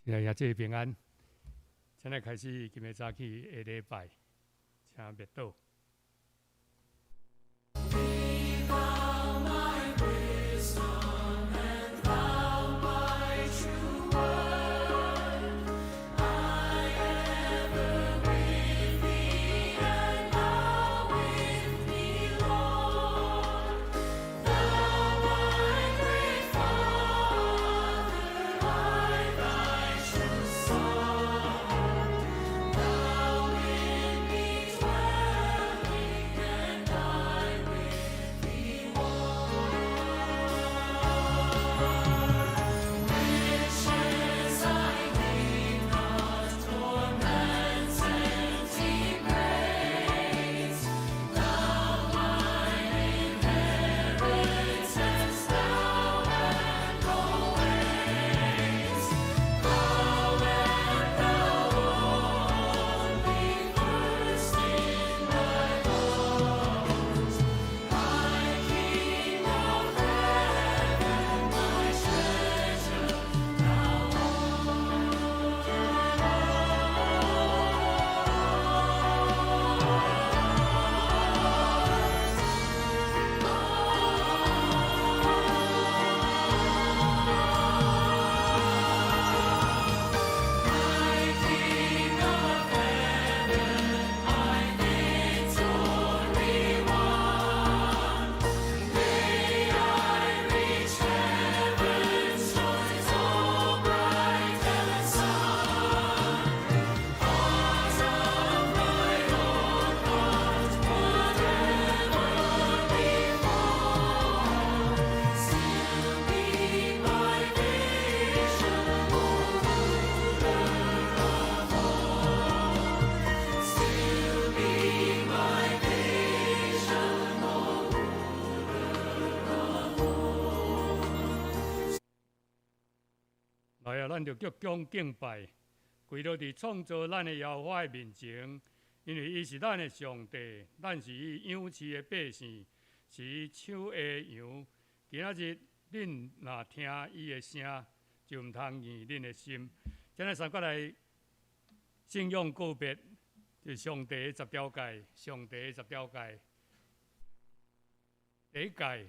親愛的兄弟平安，請來開始今日早起的禮拜，請默禱。 Be thou my wisdom and thou my true word. I ever with thee and thou with me, Lord. Thou my great Father, I thy true Son. Thou in me dwelling and I with thee one. Riches I need not, nor man's empty praise. Thou mine inheritance, thou and always. Thou and thou only first in my heart. My King of heaven, my treasure, thou art. My King of heaven, my victory won. May I reach heaven's joys, O bright heaven's Son. Heart of my own heart, whatever befall, still be my vision, O Ruler of all. Still be my vision, O Ruler of all. 來啊，咱就鞠躬敬拜，跪落佇創造咱的耶和華的面前，因為伊是咱的上帝，咱是伊養飼的百姓，是伊手下的羊。今仔日恁若聽伊的聲，就毋通硬恁的心。這咱三個來信仰告別，就是上帝的十條誡，上帝的十條誡。第一誡，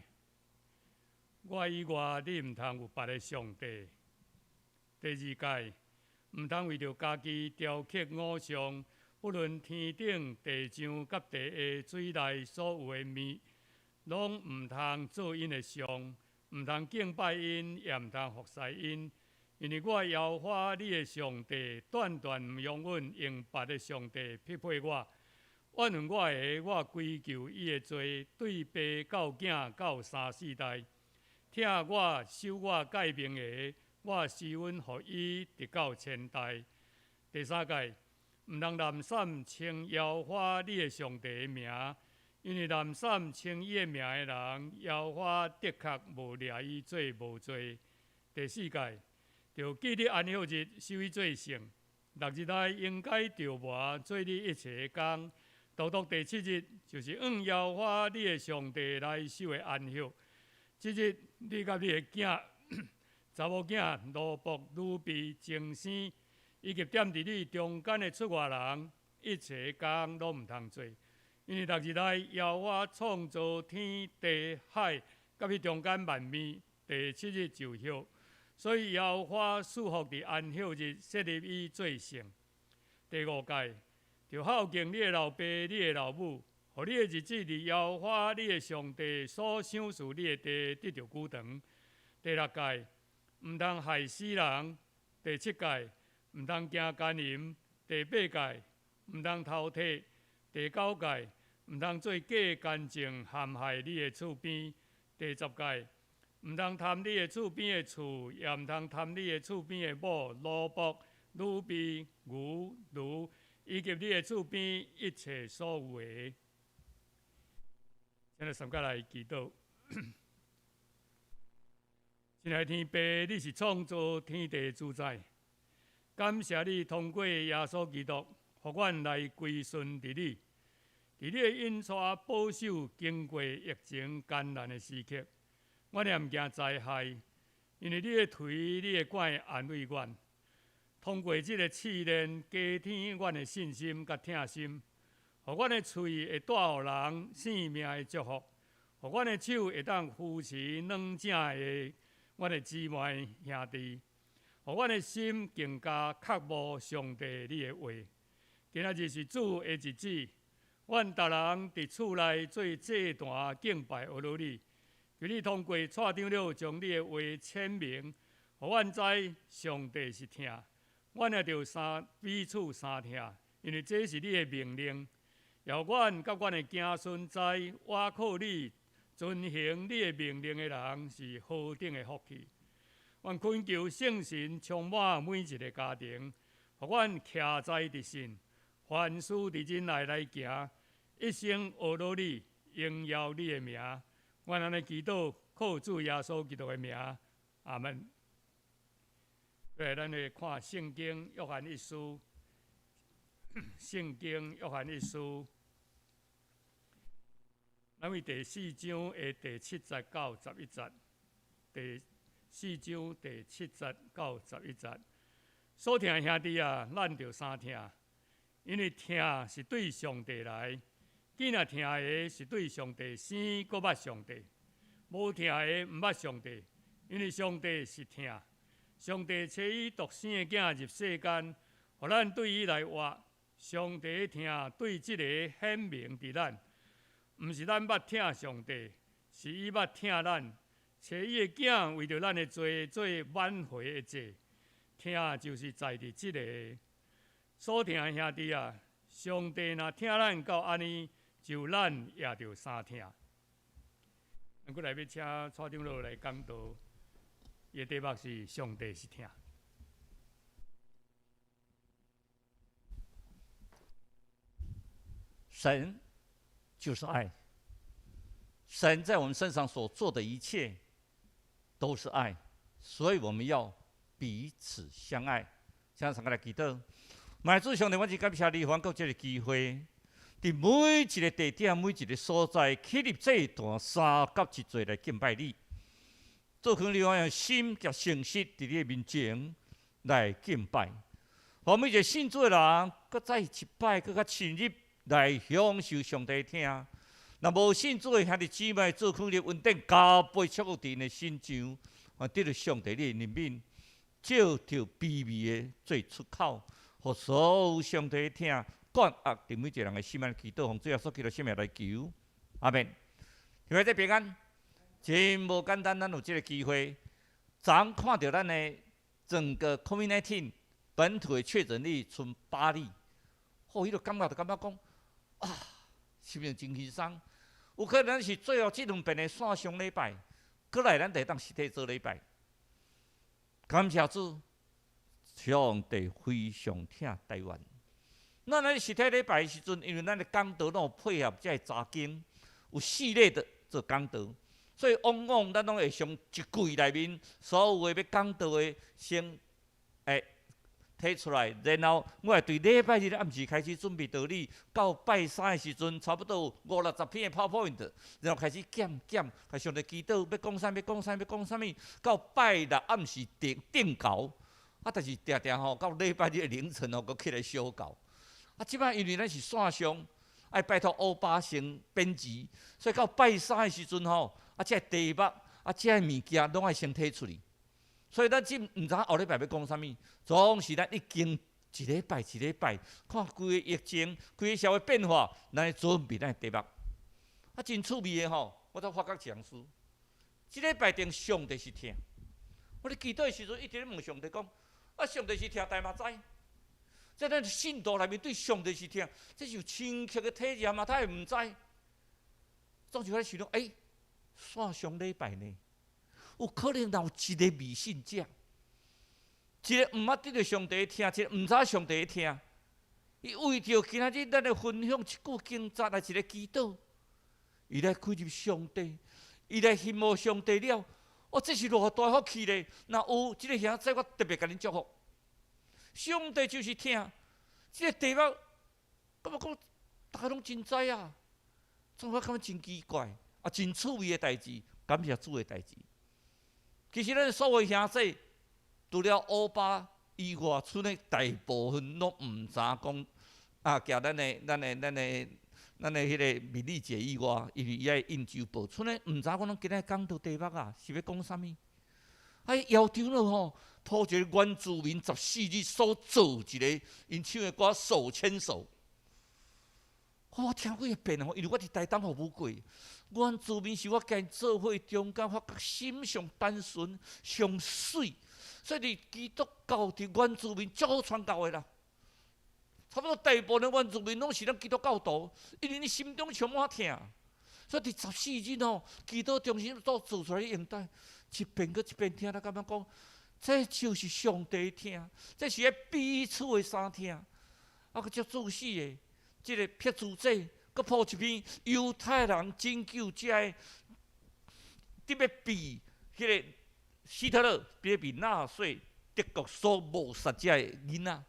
我以外你毋通有別的上帝。第二誡，毋通為著家己雕刻偶像，不論天頂、地上佮地下水內所有的物，攏毋通做𪜶的像，毋通敬拜𪜶，也毋通服侍𪜶。因為我耶和華你的上帝，斷斷毋容允用別的上帝匹配我。怨恨我的，我歸咎伊的罪，對爸到囝到三四代。疼我、守我誡命的，我施恩予伊，直到千代。第三誡，毋通濫訕稱耶和華你的上帝的名，因為濫訕稱伊的名的人，耶和華的確無掠伊做無罪。第四誡，著記得安息日，守伊做聖。六日內應該著磨做你一切的工，獨獨第七日就是向耶和華你的上帝來守的安息。這日你佮你的囝、查某囝、奴僕、女婢、童生，以及踮佇你中間的出外人，一切工攏毋通做。因為六日內耶和華創造天地海，佮彼中間萬物，第七日就歇。所以耶和華賜福佇安息日，設立伊做聖。第五誡，著孝敬你的老爸、你的老母，予你的日子佇耶和華你的上帝所賞賜你的地得著久長。第六誡，毋通害死人。第七誡，毋通行姦淫。第八誡，毋通偷提。第九誡，毋通做假見證陷害你的厝邊。第十誡，毋通貪你的厝邊的厝，也毋通貪你的厝邊的某、奴僕、女婢、牛、驢，以及你的厝邊一切所有的。現在三個來祈禱。親愛的天父，你是創造天地的主宰，感謝你通過耶穌基督，予阮來歸順佇你，佇你的引帶保守經過疫情艱難的時刻，阮也毋驚災害，因為你的槌、你的棍安慰阮。通過這个試煉，加添阮的信心佮疼心，予阮的喙會帶予人性命的祝福，予阮的手會當扶持軟正的阮的姊妹兄弟，予阮的心更加渴慕上帝你的話。今仔日是主的日子，阮逐人佇厝內做祭壇敬拜阿羅你。求你通過蔡長老將你的話顯明，予阮知上帝是疼，阮也著相彼此相疼，因為這是你的命令。予阮佮阮的子孫知，倚靠你、遵行你的命令的人是何等的福氣。阮懇求聖神充滿每一個家庭，予阮徛在佇信，凡事佇忍耐來行，一生學落你，榮耀你的名。阮按呢祈禱，靠主耶穌基督的名，阿門。來，咱來看聖經約翰一書，聖經約翰一書，咱為第四章的第七節到十一節，第四章第七節到十一節。所疼的兄弟啊，咱著相疼，因為疼是對上帝來。見若疼的是對上帝生，閣捌上帝；無疼的毋捌上帝，因為上帝是疼。上帝差伊獨生的囝入世間，予咱對伊來活。上帝的疼對這个顯明佇咱，毋是咱捌疼上帝，是伊捌疼咱。差伊的囝為著咱的罪做挽回的祭，疼就是在佇這个。所疼的兄弟啊，上帝若疼咱到按呢，就咱也著相疼。咱閣來欲請蔡長老來講道，伊的題目是上帝是疼。神就是愛，神在我們身上所做的一切都是愛，所以我們要彼此相愛。請大家來祈禱，愛主上帝，我真感謝你，還閣這个機會。佇每一个地點、每一个所在，起立祭壇三佮一做來敬拜你。做肯你用心佮誠實佇你的面前來敬拜。予每一个信主的人，閣再一擺，閣較深入來享受上帝的疼。若無信主的兄弟姊妹，做肯你恩典加倍祝福佇𪜶的身上，得著上帝你的憐憫，借著卑微的做出口，予所有上帝的疼。灌壓佇每一个人的心，按呢祈禱，奉主耶穌基督聖名來求，阿們。兄弟平安，真無簡單，咱有這个機會，昨昏看著咱的整個 COVID-19 本土的確診率賰8例，吼，彼个感覺就感覺講，啊，是毋是真輕鬆？有可能是最後這兩遍的線上禮拜，閣來咱就會當實體做禮拜。感謝主，上帝非常疼台灣。咱咧實體禮拜的時陣，因為咱的講道攏有配合這个查經，有系列的做講道，所以往往咱攏會將一季內面所有的欲講道的先提出來，然後我會對禮拜日暗時開始準備道理，到拜三的時陣，差不多有五六十篇的 PowerPoint，然後開始減減，共上帝祈禱，欲講啥欲講啥欲講啥物，到拜六暗時定定稿，啊，但是定定吼到禮拜日的凌晨吼，閣起來修稿。啊，這擺因為咱是線上，愛拜託歐巴先編輯，所以到拜三的時陣吼，啊，這个題目，啊，這个物件攏愛先提出去。所以咱這毋知影後禮拜欲講啥物，總是咱已經一禮拜一禮拜，看規个疫情、規个社會變化，咱來準備咱的題目。啊，真趣味的吼，我才發覺一項事，這禮拜頂上帝是疼。我咧祈禱的時陣，一直咧問上帝講：啊，上帝是疼，大嘛知？在咱信徒內面對上帝是疼，這是有深刻的體驗嘛？他會毋知？總是我咧想講，欸，線上禮拜呢，有可能若有一个未信者，一个毋捌得著上帝的疼，一个毋知上帝的疼，伊為著今仔日咱的分享一句經節來一个祈禱，伊來歸入上帝，伊來羨慕上帝了。哦，這是偌大福氣咧！若有這个兄弟，我特別共恁祝福。上帝就是疼，這个題目，感覺講大家攏真知啊，總我感覺真奇怪，啊，真趣味的代誌，感謝主的代誌。其實咱所有兄弟，除了歐巴以外，賰咧大部分攏毋知講啊，舉咱的彼个美麗姐以外，因為伊愛印周報，賰咧毋知講咱今仔講道題目啊，是欲講啥物？啊，姚長老吼，鋪一个原住民十四日所做一个，𪜶唱的歌手牽手。我聽幾遍吼，因為我佇台東服務過，原住民是我共𪜶做伙中間，發覺心上單純、上媠，所以佇基督教佇原住民足好傳教的啦。差不多大部分原住民攏是咱基督教徒，因為𪜶心中充滿疼。所以佇十四日吼，祈禱中心所做出來的應帶，一遍閣一遍聽，咱感覺講，這就是上帝疼，這是彼彼此的相疼，啊，閣足自私的。這个撇主者，閣鋪一篇猶太人拯救者的，特別被彼个希特勒，別被納粹德國所謀殺這个囡仔。啊，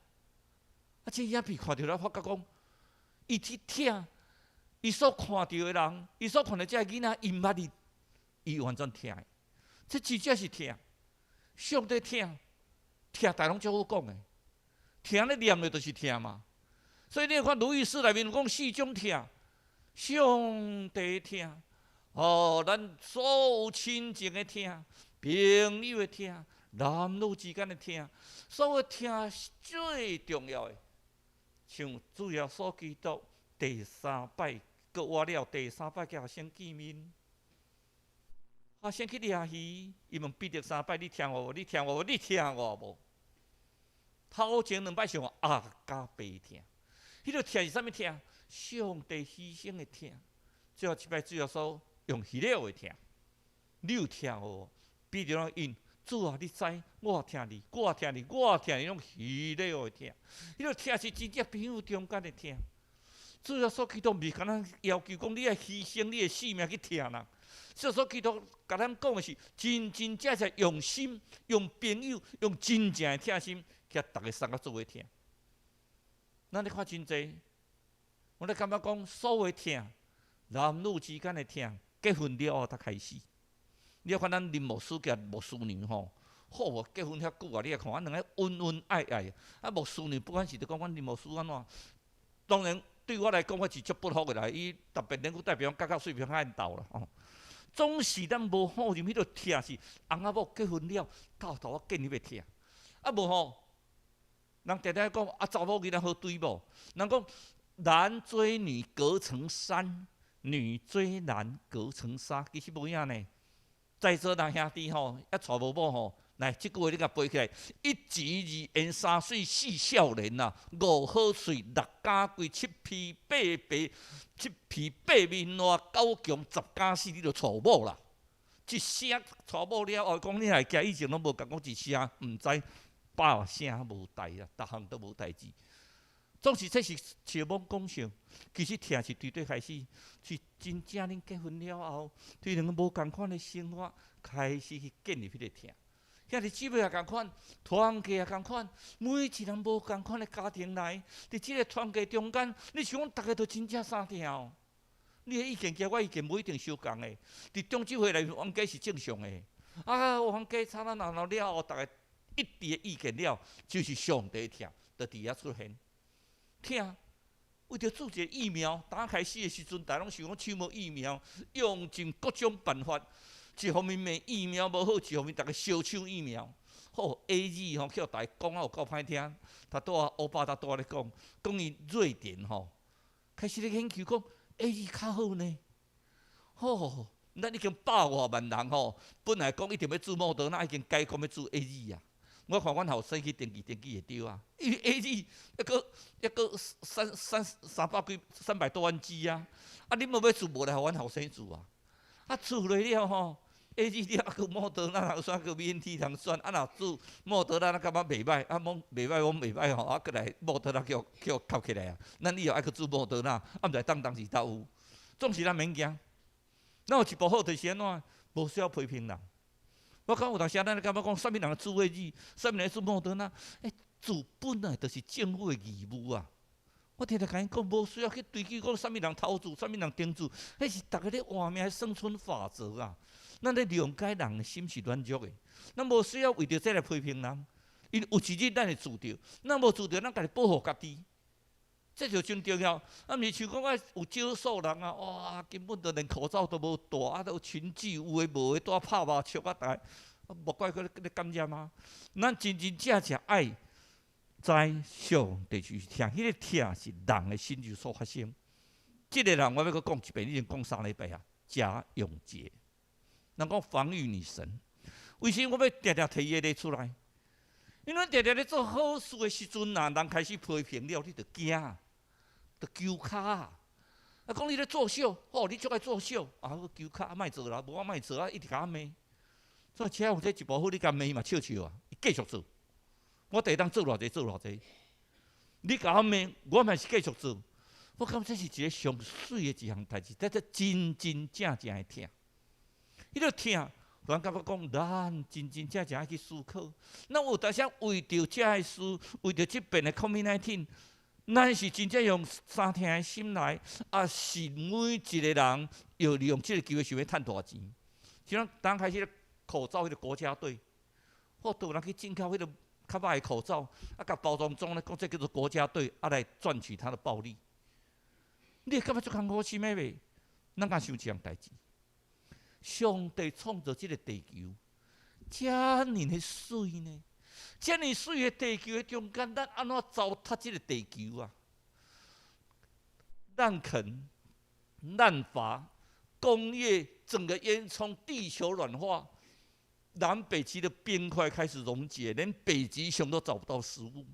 這影片看著了，發覺講，伊去疼，伊所看著的人，伊所看著這个囡仔，伊毋捌伊，伊完全疼的。這真正是疼，上帝疼，疼大攏足好講的，疼咧念的就是疼嘛。所以你看，路易斯內面講四種疼，上帝疼，哦，咱所有親情的疼，朋友的疼，男女之間的疼，所有疼是最重要的。像主耶穌基督第三擺閣活了，第三擺共學生見面，學生去掠魚，伊問彼得三擺：你疼我無？你疼我無？你疼我無？頭前兩擺是用阿加貝疼。彼個疼是啥物疼？上帝犧牲的疼。最後一擺主耶穌用彼了的疼，你有疼無？彼得講應主啊，你知我疼你，我疼你，我疼你，用彼了的疼。彼個疼是真正朋友中間的疼。主耶穌基督毋是干焦要求講你愛犧牲你的性命去疼人。主耶穌基督共咱講的是真真正正用心、用朋友、用真正的疼心，共逐个相佮做伙疼。咱咧看真濟，我咧感覺講，所謂疼，男女之間的疼，結婚了後才開始。你看咱林牧師佮牧師娘吼，好無結婚遐久啊，你來看，阮兩个恩恩愛愛。啊，牧師娘不管是佇講阮林牧師按怎，當然對我來講，我是足不服的啦。伊特別能夠代表較較水平較緣投啦吼。總是咱無放任彼個疼是翁仔某結婚了，到頭仔建立的疼。啊無吼。人定定講啊，查某囡仔好對無？人講男追女隔層山，女追男隔層紗，其實無影呢。在座人兄弟吼，猶娶無某吼，來，這句話你共背起來：一錢二緣三媠四少年啦，五好喙六敢跪，七披八白，七披八面爛，九強十敢死，你就娶某啦。一聲娶某了後，講你若會驚以前攏無共講一聲，毋知。百聲無代啦，逐項都無代誌。總是這是笑罔講笑，其實疼是對對開始，是真正恁結婚了後，對兩个無仝款的生活開始去建立彼个疼。兄弟姊妹也仝款，團契也仝款，每一人無仝款的家庭來，佇這个團契中間，你想講逐个都真正相疼哦？你的意見佮我意見無一定相仝的，佇長執會內面冤家是正常的。啊，冤家吵鬧鬧鬧了後，逐个一致的意見了，就是上帝疼，就佇遐出現。疼，為著注一个疫苗，剛開始的時陣，大家攏想講搶無疫苗，用盡各種辦法。一方面罵疫苗無好，一方面逐家相搶疫苗。好，AZ 吼，叫大家講啊有夠歹聽。他拄仔歐巴他拄仔咧講，講伊瑞典吼，開始咧研究講 AZ 較好呢。吼，咱已經百外萬人吼，本來講一定欲注莫德納，已經改講欲注 AZ 啊。我看阮後生去登記登記會著啊，因為 AZ 一個三百幾三百多萬劑啊，啊你無欲注無來予阮後生注啊，啊注落了吼，AZ 了啊閣莫德納通選，閣 BNT 通選，啊若注莫德納咱感覺袂歹，啊罔袂歹，罔袂歹吼，啊閣來莫德納叫叫吸起來啊，咱以後愛閣注莫德納，啊毋知當當時倒有，總是咱免驚，咱有一步好就是按怎，無需要批評人。我講有當時咱咧感覺講，啥物人注 AZ，啥物人注莫德納？欸，注本來就是政府的義務啊！我定定共𪜶講，無需要去追究講啥物人頭注，啥物人中注，彼是逐家咧活命的生存法則啊！咱咧諒解人的心是軟弱的，咱無需要為著這來批評人。因為有一日咱會拄著，咱無拄著，咱家己保護家己，這就真重要。啊，毋是像講啊，有少數人啊，哇，根本就連口罩都無戴，啊，都群聚有的無的，拄拍麻將啊，逐个，無怪閣咧感染啊。咱真真正正愛知上帝就是疼，彼個疼是人的心就所發生。這個人我欲閣講一遍，已經講3禮拜啊。賈永婕，人講防疫女神，為啥我欲定定提伊個例出來？因為定定咧做好事的時陣啊，人開始批評了，你就驚，就揪跤。啊，講你咧作秀，哦，你足愛作秀，啊，我揪跤，莫做啦，無我莫做啊，一直共我罵。所以車有這一步好，你共罵嘛笑笑啊，伊繼續做。我會當做偌濟做偌濟，你共我罵，我嘛是繼續做。我感覺這是一個上媠的一項代誌，這真真正正的疼。彼個疼，咱感覺講，咱真真正正愛去思考。咱有當時為著這个事，為著這遍的 COVID-19，咱是真正用相疼的心來，抑是每一個人又利用這個機會想欲趁大錢？像當開始口罩彼個國家隊，或都有人去進口彼個較歹的口罩，啊，共包裝裝咧，講這叫做國家隊，啊，來賺取他的暴利。你會感覺足艱苦心的袂？咱敢想這項代誌？上帝創造這個地球，遮爾的媠呢？遮爾媠的地球的中間，咱按怎糟蹋這個地球啊？濫墾、濫伐、工業整個煙囪，地球暖化，南北極的冰塊開始溶解，連北極熊都找不到食物。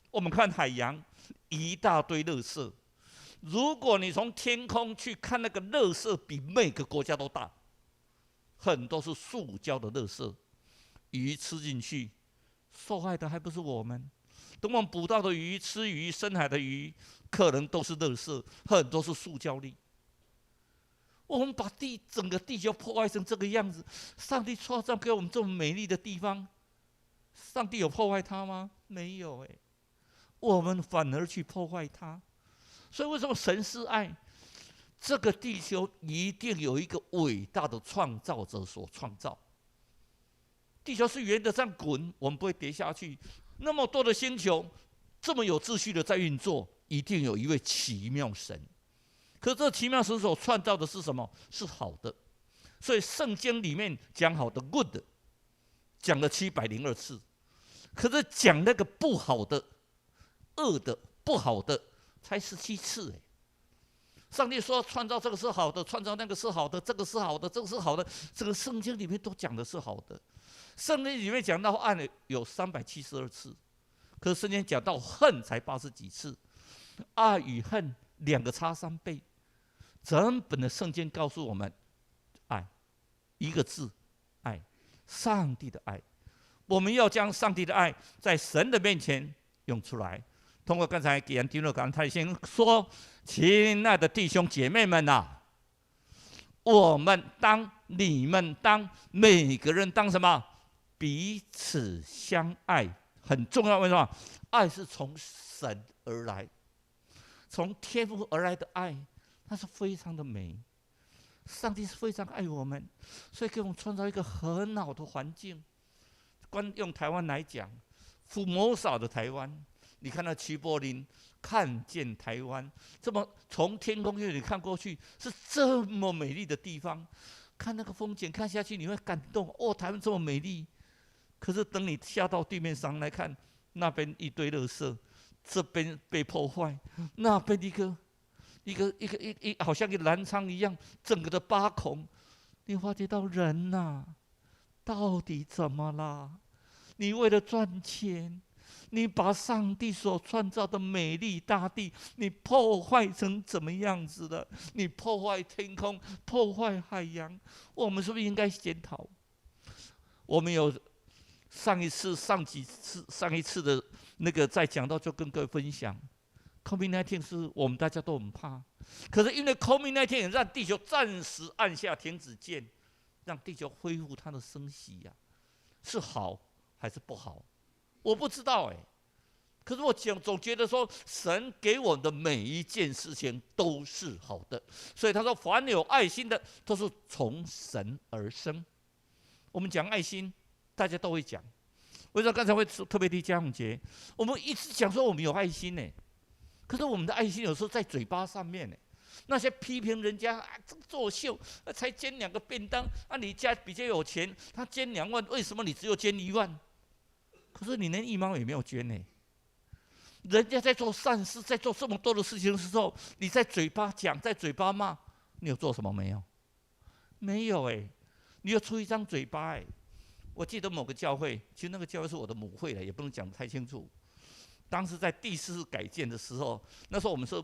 我們看海洋，一大堆垃圾。如果你從天空去看那個垃圾，比每個國家都大，很多是塑膠的垃圾，魚吃進去，受害的還不是我們。等我們捕到的魚，吃魚，深海的魚，可能都是垃圾，很多是塑膠粒。我們把整個地球破壞成這個樣子，上帝創造給我們這麼美麗的地方，上帝有破壞它嗎？沒有欸，我們反而去破壞它。所以為什麼神是愛？這個地球一定有一個偉大的創造者所創造。地球是圓的，這樣滾，我們不會跌下去。那麼多的星球，這麼有秩序的在運作，一定有一位奇妙神。可這奇妙神所創造的是什麼？是好的。所以聖經裡面講好的 good，講了702次。可是講那個不好的、惡的、不好的，才17次哎。上帝說創造這個是好的，創造那個是好的，這個是好的，這個是好的，這個聖經裡面都講的是好的。聖經裡面講到愛有372次，可是聖經講到恨才八十幾次，愛與恨兩個差3倍。整本的聖經告訴我們，愛，一個字，愛，上帝的愛。我們要將上帝的愛在神的面前用出來。通過剛才給人聽了剛才先說，親愛的弟兄姐妹們吶，我們當你們當每個人當什麼？彼此相愛很重要。為什麼？愛是從神而來，從天父而來的愛，那是非常的美。上帝是非常愛我們，所以給我們創造一個很好的環境。光用台灣來講，福摩薩的台灣，你看到齊柏林看見台灣這麼從天空這裡看過去是這麼美麗的地方，看那個風景看下去你會感動哦，台灣這麼美麗。可是等你下到地面上來看，那邊一堆垃圾，這邊被破壞，那邊一個一個一個一一好像一個糧倉一樣，整個的挖空，你發覺到人吶，到底怎麼啦？你為了賺錢，你把上帝所創造的美麗大地，你破壞成怎麼樣子的？你破壞天空，破壞海洋，我們是不是應該檢討？我們有上一次、上幾次、上一次的那個在講到，就跟各位分享，COVID-19 是我們大家都很怕，可是因為 COVID-19 讓地球暫時按下停止鍵，讓地球恢復它的生息呀，是好還是不好？我不知道哎，可是我總覺得說，神給我們的每一件事情都是好的，所以他說，凡有愛心的，都是從神而生。我們講愛心，大家都會講。為什麼剛才會特別提家長節？我們一直講說我們有愛心呢，可是我們的愛心有時候在嘴巴上面呢。那些批評人家啊，這作秀，才捐兩個便當，啊，你家比較有錢，他捐2萬，為什麼你只有捐1萬？可是你連一毛也沒有捐呢。人家在做善事，在做這麼多的事情的時候，你在嘴巴講，在嘴巴罵，你有做什麼沒有？沒有哎，你又出一張嘴巴哎。我記得某個教會，其實那個教會是我的母會了，也不能講得太清楚。當時在第四次改建的時候，那時候我們說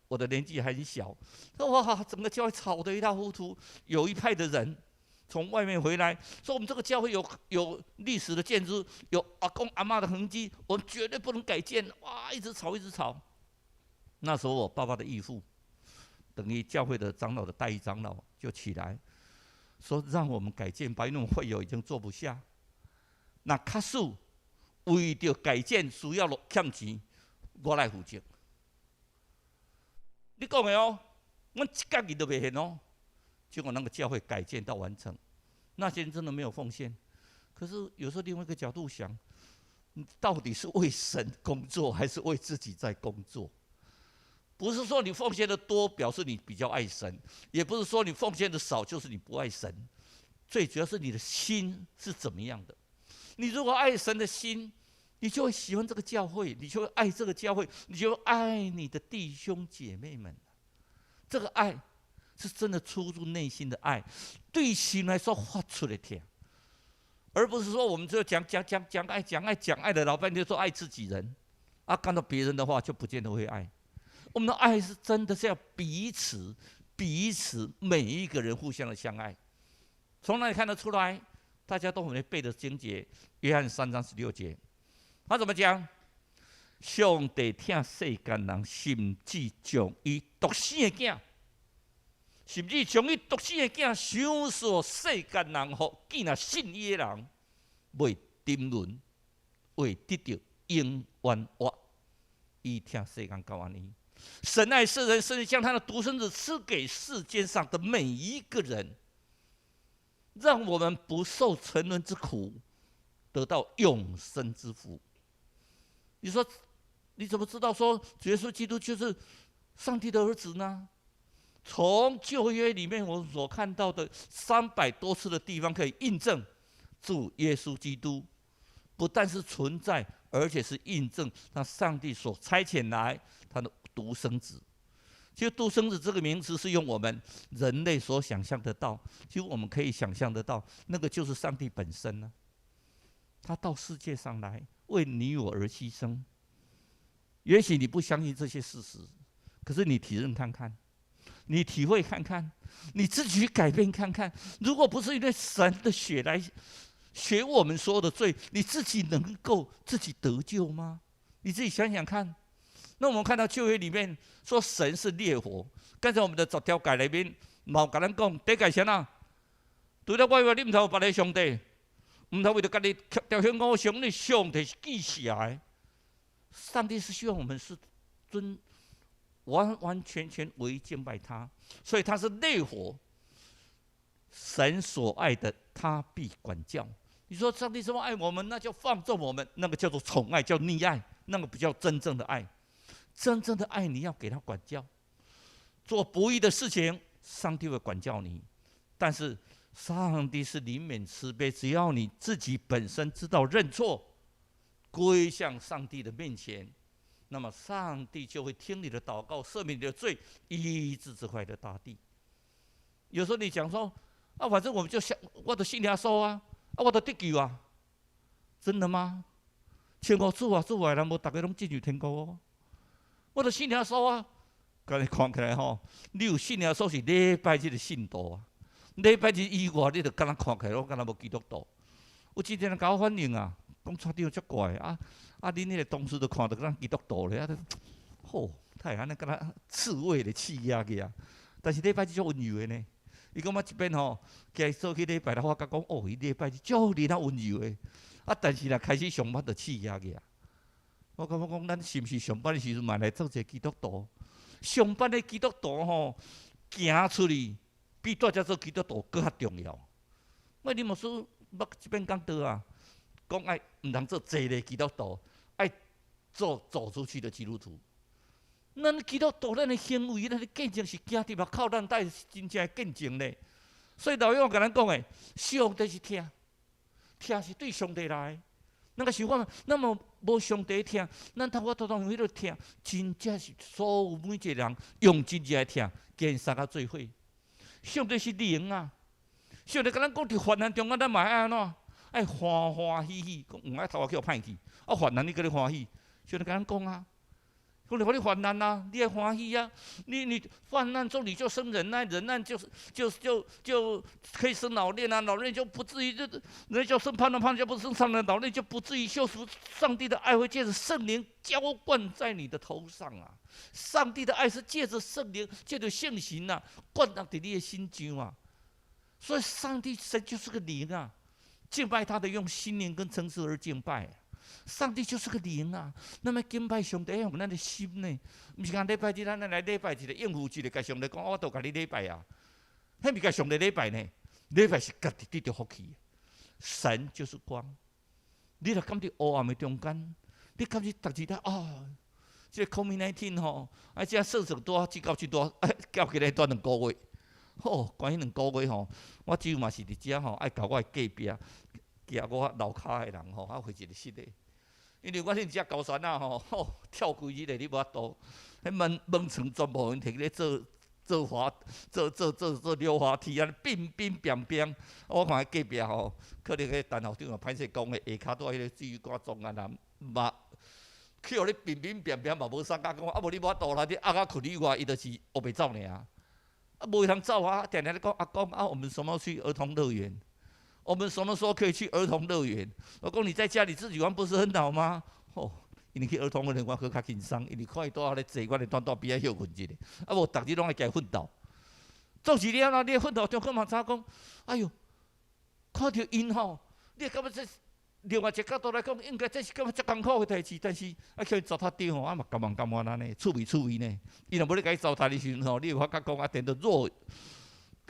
我的年紀還很小，哇，整個教會吵得一塌糊塗。有一派的人從外面回來，說我們這個教會有歷史的建築，有阿公阿嬤的痕跡，我們絕對不能改建。哇，一直吵，一直吵。那時候我爸爸的義父，等於教會的長老的代議長老就起來，說讓我們改建吧，因為會友已經坐不下。那假使為著改建需要欠錢，我來負責。你講的哦，阮一角銀都袂獻哦。結果那個教會改建到完成，那些人真的沒有奉獻。可是有時候另外一個角度想，你到底是為神工作，還是為自己在工作？不是說你奉獻的多表示你比較愛神，也不是說你奉獻的少就是你不愛神。最主要是你的心是怎麼樣的。你如果愛神的心，你就會喜歡這個教會，你就會愛這個教會，你就會愛你的弟兄姐妹們。這個愛是真的出自內心的愛，對心來說發出的疼，而不是說我們就講講講講愛講愛講愛的老半天說愛自己人，啊，看到別人的話就不見得會愛。我們的愛是真的是要彼此彼此每一個人互相的相愛。從哪裡看得出來？大家都很會背的經節，約翰3章16節，他怎麼講？上帝疼世間人，甚至將伊獨生的囝，甚至將伊獨生的囝賞賜世間人，予見若信伊的人，袂沉淪，會得著永遠活。伊疼世間到按呢，神愛世人，甚至將他的獨生子賜給世間上的每一個人，讓我們不受沉淪之苦，得到永生之福。你說，你怎麼知道說耶穌基督就是上帝的兒子呢？從舊約裡面我們所看到的300多次的地方，可以印證主耶穌基督不但是存在，而且是印證他上帝所差遣來他的獨生子。其實獨生子這個名詞是用我們人類所想象得到，其實我們可以想象得到，那個就是上帝本身呢。他到世界上來為你我而犧牲。也許你不相信這些事實，可是你體認看看，你體會看看，你自己去改變看看。如果不是因為神的血來洗我們所有的罪，你自己能夠自己得救嗎？你自己想想看。那我們看到舊約裡面說神是烈火，剛才我們的十條誡裡面，嘛有共咱講，第一誡啥啊？除了我以外，你毋通有別个上帝，毋通為著家己雕刻偶像，你上帝是忌邪的。上帝是希望我們是尊完完全全唯一敬拜他，所以他是烈火。神所愛的，他必管教。你說上帝這麼愛我們，那就放縱我們，那個叫做寵愛，叫溺愛，那個不叫真正的愛。真正的愛，你要給他管教。做不義的事情，上帝會管教你。但是上帝是憐憫慈悲，只要你自己本身知道認錯，歸向上帝的面前，那麼上帝就會聽你的禱告，赦免你的罪，醫治這塊的大地。有時候你講說啊，反正我們就想，我都信耶穌啊，啊，我都得救啊，真的嗎？像我主啊主啊，人無逐个攏進入天國哦。我都信耶穌啊，共你看起來吼，你有信耶穌是禮拜日的信徒啊，禮拜日以外，你就敢若看起來攏敢若無基督徒。有真濟人共我反映啊，講蔡長足怪啊，啊，恁彼個同事都看著敢若基督徒咧，啊，吼，他會按呢敢若刺蝟咧刺牙去啊。但是禮拜日足溫柔的呢。伊講我這邊吼，加做去禮拜六，我甲講哦，伊禮拜日足爾仔溫柔的，啊，但是若開始上班就刺牙去啊。我感覺講，咱是毋是上班的時陣嘛來做一個基督徒？上班的基督徒吼，行出去比蹛遮做基督徒閣較重要。我林牧師捌這邊講道啊，講愛毋通做坐咧基督徒，愛做走出去的基督徒。咱基督徒，咱的行為，咱的見證是行佇外口，咱才是真正的見證咧。所以老約共咱講的，上帝是疼，疼是對上帝來。咱個想看，咱若無上帝疼，咱透過當中彼個疼，真正是所有每一個人用真正的疼，見相佮做伙。上帝是靈啊！上帝共咱講佇患難中間，咱嘛愛按怎？愛歡歡喜喜，講毋愛頭殼去予歹去。啊，患難你閣咧歡喜，上帝共咱講啊，講你予你患難啊，你愛歡喜啊！你患難中你就生忍耐，忍耐就是就就就可以生老練啊，老練就不至於就那叫生盼望，盼望就不生上了，老練就不至於羞辱。上帝的愛會借着聖靈澆灌在你的頭上啊！上帝的愛是借着聖靈，借着聖神啊，灌到佇你的心上啊！所以上帝神就是個靈啊，敬拜他的用心靈跟誠實而敬拜。上帝就是個靈啊！那麼敬拜上帝用咱的心呢？毋是講禮拜日咱來禮拜一個應付一個，共上帝講我都共你禮拜啊！彼毋是共上帝禮拜呢？禮拜是家己得著福氣。神就是光，你若感覺烏暗的中間，你感覺逐日咧啊，這個 COVID-19 吼，啊，這算算拄仔這到這拄，到今日拄2個月，吼，關於2個月吼，我只有嘛是佇遮吼，愛共我的隔壁，徛我樓跤的人吼，啊，回一個室的。因為我恁遮高山啊吼，吼跳規日的你無法度，彼門門床全部𪜶摕去咧做做滑做做做做溜滑梯啊，乒乒乓乓。我看彼隔壁吼，可能彼陳校長啊，歹勢講的，下跤拄彼個水管撞啊，人嘛去予你乒乒乓乓嘛無啥甲講，啊無你無法度啦，你壓甲睏以外，伊就是烏白走爾。啊，無通走啊！定定咧講阿公啊，我們什麼去兒童樂園？我們什麼時候可以去兒童樂園？我講你在家裡自己玩不是很好嗎？吼，因為去兒童樂園我閣較輕鬆，因為看伊拄仔咧坐，我咧蹛蹛邊仔歇睏一下。啊無，逐日攏愛共伊奮鬥。總是你按怎？你奮鬥中，閣嘛知影講，哎喲，看著𪜶吼，你會感覺這另外一個角度來講，應該這是感覺足艱苦的代誌，但是啊，去糟蹋著吼，啊嘛甘願甘願按呢，趣味趣味呢。伊若無咧共你糟蹋的時陣吼，你會發覺講啊，顛倒弱，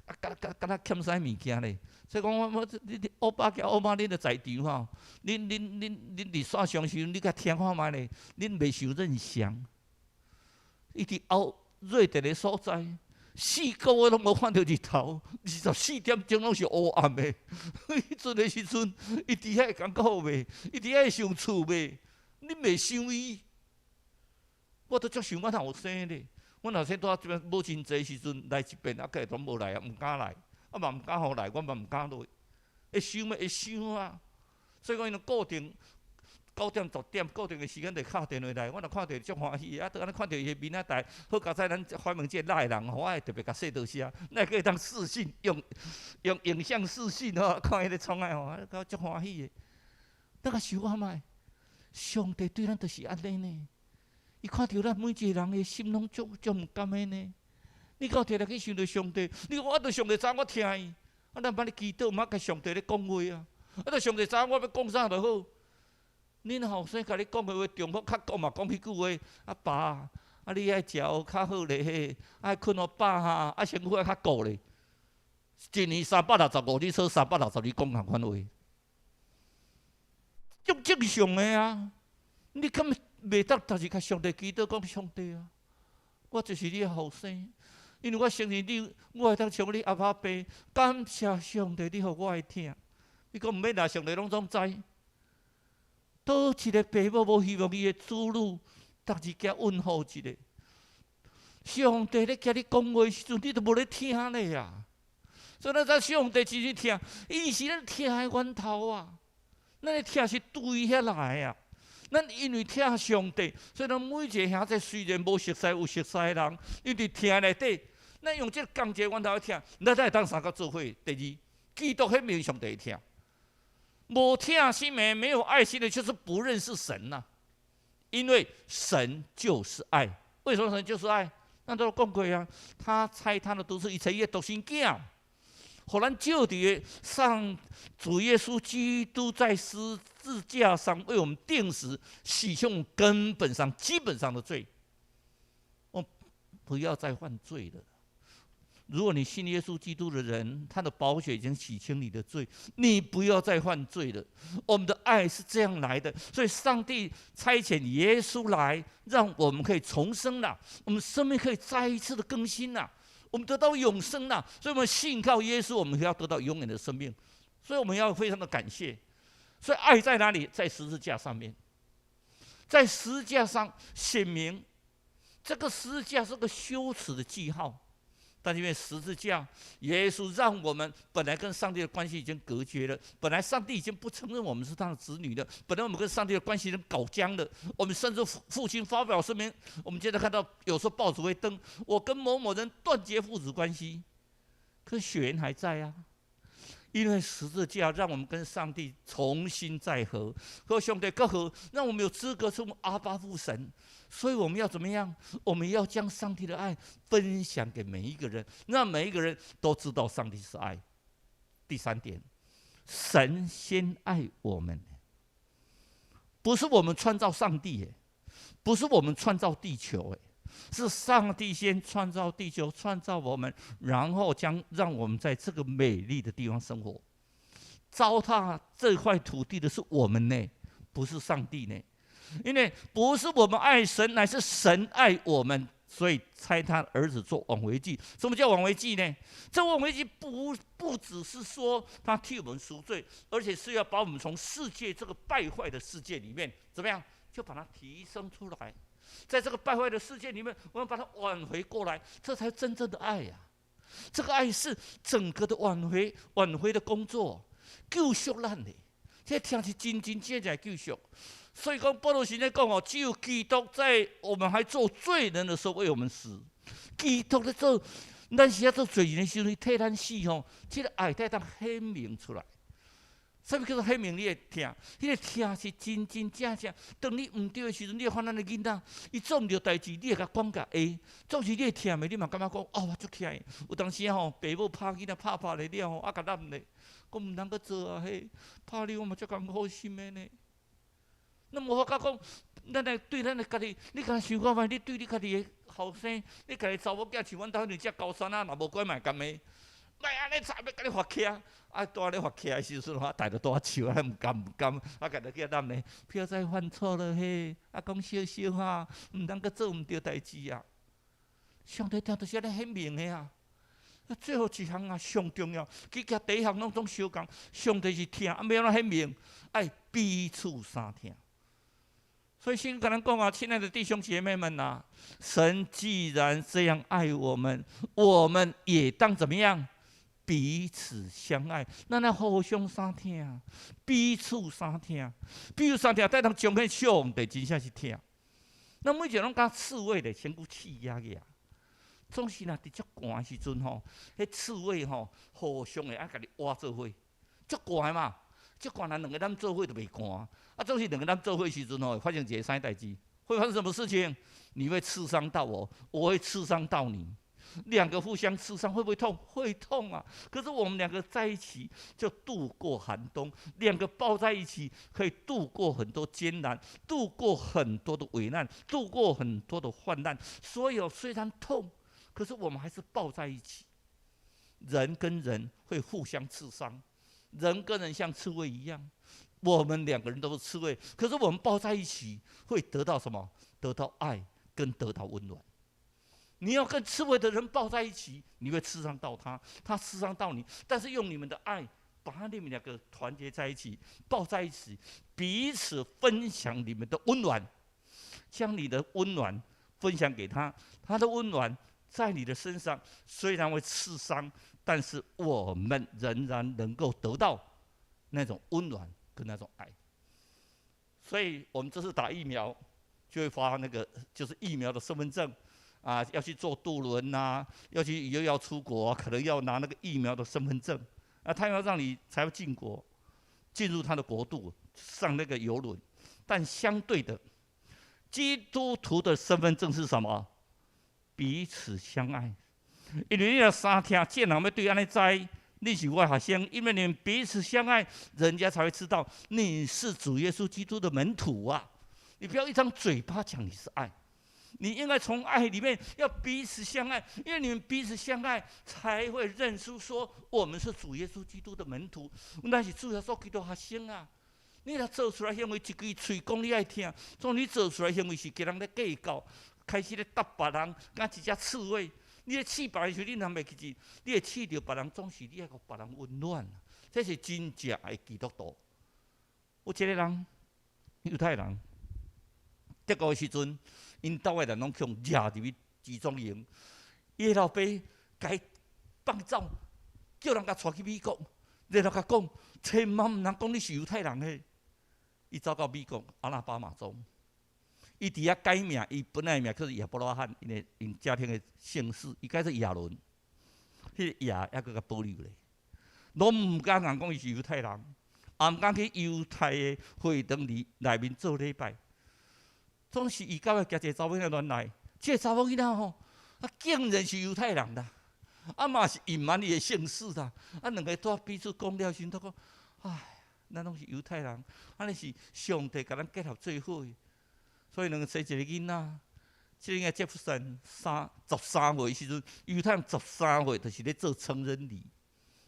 啊，敢敢敢若欠啥物件咧？所以講我我你你歐巴佮歐媽，恁著在場吼，恁恁恁恁佇線上時陣，你共聽看覓咧？恁袂傷任相。伊佇歐瑞典的所在，4個月攏無看著日頭，24點鐘攏是烏暗的。彼陣的時陣，伊佇遐會艱苦袂？伊佇遐會想厝袂？你袂想伊？我都足想阮後生咧。阮後生拄仔這邊母親節時陣來一遍，啊，過攏無來啊，毋敢來，啊嘛毋敢予來，我嘛毋敢落。會想咩？會想啊。所以講，𪜶固定9點10點固定的時間就敲電話來，我若看著足歡喜的，啊，都按呢看著伊的面仔台，好佳哉咱發明這個賴人吼，我會特別共說多聲，咱會閣會當視訊，用用影像視訊吼，看彼個創啊吼，啊，足歡喜的。咱共想看覓，上帝對咱就是按呢呢。伊看著咱每一個人的心攏足足毋甘的呢。你敢有提來去想著上帝？你講我對上帝知我疼伊，啊，咱毋捌咧祈禱，毋捌共上帝咧講話啊。啊，對上帝知我欲講啥就好。恁後生共你講的話，重複較講嘛講彼句話。阿爸，啊你愛食較好咧，愛睏予飽哈，啊身軀愛較顧咧。一年365日，說360日講仝款話，足正常的啊。你敢袂當逐日共上帝祈禱講上帝啊？我就是你的後生，因為我承認你，我會當像你阿爸爸，感謝上帝，你予我的疼。你講毋免啦，上帝攏總知。佗一個爸母無希望伊的子女，逐日共問候一下。上帝咧共你講話時陣，你都無咧聽咧啊！所以咱知上帝真是疼，伊是咱疼的源頭啊！咱的疼是對遐來啊！咱因為疼上帝，所以咱每一個兄弟雖然無熟似，有熟似的人，因佇疼內底，咱用這個仝一個源頭來疼，咱才會當相佮做伙。第二，基督顯明上帝的疼，無疼心的、沒有愛心的，就是不認識神吶。因為神就是愛。為什麼神就是愛？咱都講過啊，他差他的獨生，伊差伊的獨生囝，予咱藉著上主耶穌基督在十字架上為我們釘死，洗去根本上、基本上的罪。我不要再犯罪了。如果你信耶穌基督的人，他的寶血已經洗清你的罪，你不要再犯罪了。我們的愛是這樣來的，所以上帝差遣耶穌來，讓我們可以重生了，我們生命可以再一次的更新了，我們得到永生了。所以，我們信靠耶穌，我們要得到永遠的生命。所以，我們要非常的感謝。所以，愛在哪裡？在十字架上面，在十字架上顯明，這個十字架是個羞恥的記號。但因為十字架，耶穌讓我們本來跟上帝的關係已經隔絕了，本來上帝已經不承認我們是他的子女了，本來我們跟上帝的關係已經搞僵了。我們甚至父親發表聲明，我們現在看到有時候報紙會登，我跟某某人斷絕父子關係，可血緣還在啊。因為十字架讓我們跟上帝重新再和，和上帝復和，讓我們有資格稱阿爸父神。所以我們要怎麼樣？我們要將上帝的愛分享給每一個人，讓每一個人都知道上帝是愛。第三點，神先愛我們，不是我們創造上帝，不是我們創造地球，是上帝先創造地球，創造我們，然後將讓我們在這個美麗的地方生活。糟蹋這塊土地的是我們呢，不是上帝呢。因為不是我們愛神，乃是神愛我們，所以差他兒子做挽回祭。什麼叫挽回祭呢？這挽回祭不只是說他替我們贖罪，而且是要把我們從世界這個敗壞的世界裡面怎麼樣，就把它提升出來。在這個敗壞的世界裡面，我們把它挽回過來，這才真正的愛呀！這個愛是整個的挽回、挽回的工作，救贖咱的。這疼是真真正正救贖。所以講，保羅現在講哦，只有基督在我們還做罪人的時候為我們死。基督咧做，咱是抑做罪人的時陣替咱死吼，這個愛才當顯明出來。啥物叫做顯明？你的疼，彼個疼是真真正正。當你毋對的時陣，你會看咱的囡仔，伊做毋對代誌，你會共管共下，總是你會疼的，你嘛感覺講哦，我足疼的。有當時吼，爸母拍囡仔拍拍咧了吼，啊共攬咧，講毋通閣做啊，彼拍你我嘛足艱苦心的呢。那無法度講，咱來對咱的家己，你敢想看覓？你對你家己的後生，你家己查某囝像阮兜彼隻高山啊，若無乖嘛會共罵，莫按呢吵，欲共你罰起啊！啊，拄仔咧罰起來時陣，我大著拄仔笑，啊毋甘毋甘，啊共著去攬咧，不要再犯錯了嘿！啊，講小小哈，毋通閣做毋對代誌啊！上帝疼就是按呢顯明的啊！啊，最後一項啊，上重要，其實第一項攏總相仝，上帝是疼，啊，欲按怎顯明？愛彼此相疼。所以先跟咱講啊，親愛的弟兄姐妹們吶，神既然這樣愛我們，我們也當怎麼樣？彼此相愛，咱來互相相疼，彼此相疼，彼此相疼，才通彰顯上帝真正是疼。咱每一個攏佮刺蝟咧，身軀刺壓去啊。總是若佇足寒的時陣吼，彼刺蝟吼互相會愛共你倚做伙，足寒的嘛，足寒若兩個人做伙就袂寒。啊，總是兩個人做伙時陣吼，會發生一個啥代誌？會發生什麼事情？你會刺傷到我，我會刺傷到你。兩個互相刺傷會不會痛？會痛啊！可是我們兩個在一起就度過寒冬，兩個抱在一起可以度過很多艱難，度過很多的危難，度過很多的患難。所以雖然痛，可是我們還是抱在一起。人跟人會互相刺傷，人跟人像刺蝟一樣，我們兩個人都是刺蝟，可是我們抱在一起會得到什麼？得到愛跟得到溫暖。你要跟刺蝟的人抱在一起，你會刺傷到他，他刺傷到你。但是用你們的愛把你們兩個團結在一起，抱在一起，彼此分享你們的溫暖，將你的溫暖分享給他，他的溫暖在你的身上雖然會刺傷，但是我們仍然能夠得到那種溫暖跟那種愛。所以我們這次打疫苗，就會發那個就是疫苗的身份證。啊，要去坐渡輪吶，要去又要出國，可能要拿那個疫苗的身份證，啊，他要讓你才會進國，進入他的國度，上那個郵輪。但相對的，基督徒的身份證是什麼？彼此相愛。因為你若相疼，這人欲對按呢知，你是我學生，因為你們彼此相愛，人家才會知道你是主耶穌基督的門徒啊！你不要一張嘴巴講你是愛。你應該從愛裡面要彼此相愛，因為你們彼此相愛，才會認出說我們是主耶穌基督的門徒。咱是主耶穌基督學生啊！你若做出來行為，一支喙講你愛聽，總你做出來行為是共人咧計較，開始咧搭別人，敢一隻刺蝟。你咧刺別人時，你若袂記住，你會刺著別人，總是你愛予別人溫暖。這是真正的基督徒。有一個人，猶太人，德國的時陣，𪜶兜的人攏去予掠入去集中營，伊的老爸共伊放走，叫人共帶去美國，然後共講，千萬毋通講你是猶太人的。伊走到美國阿拉巴馬州，伊佇遐改名，伊本來的名叫做亞伯拉罕，因為𪜶家庭的姓氏，伊改做亞倫，彼個亞猶閣共保留咧，攏毋敢人講伊是猶太人，也毋敢去猶太的會堂裡內面做禮拜。總是伊到尾共一個查某囡仔戀愛，這個查某囡仔吼，啊竟然是猶太人啦，啊嘛是隱瞞伊的姓氏啦，啊兩个拄彼此講了時陣，都講，唉，咱攏是猶太人，按呢是上帝共咱結合做伙，所以兩个生一个囡仔，這个傑弗森13歲時陣，猶太人十三歲就是咧做成人禮，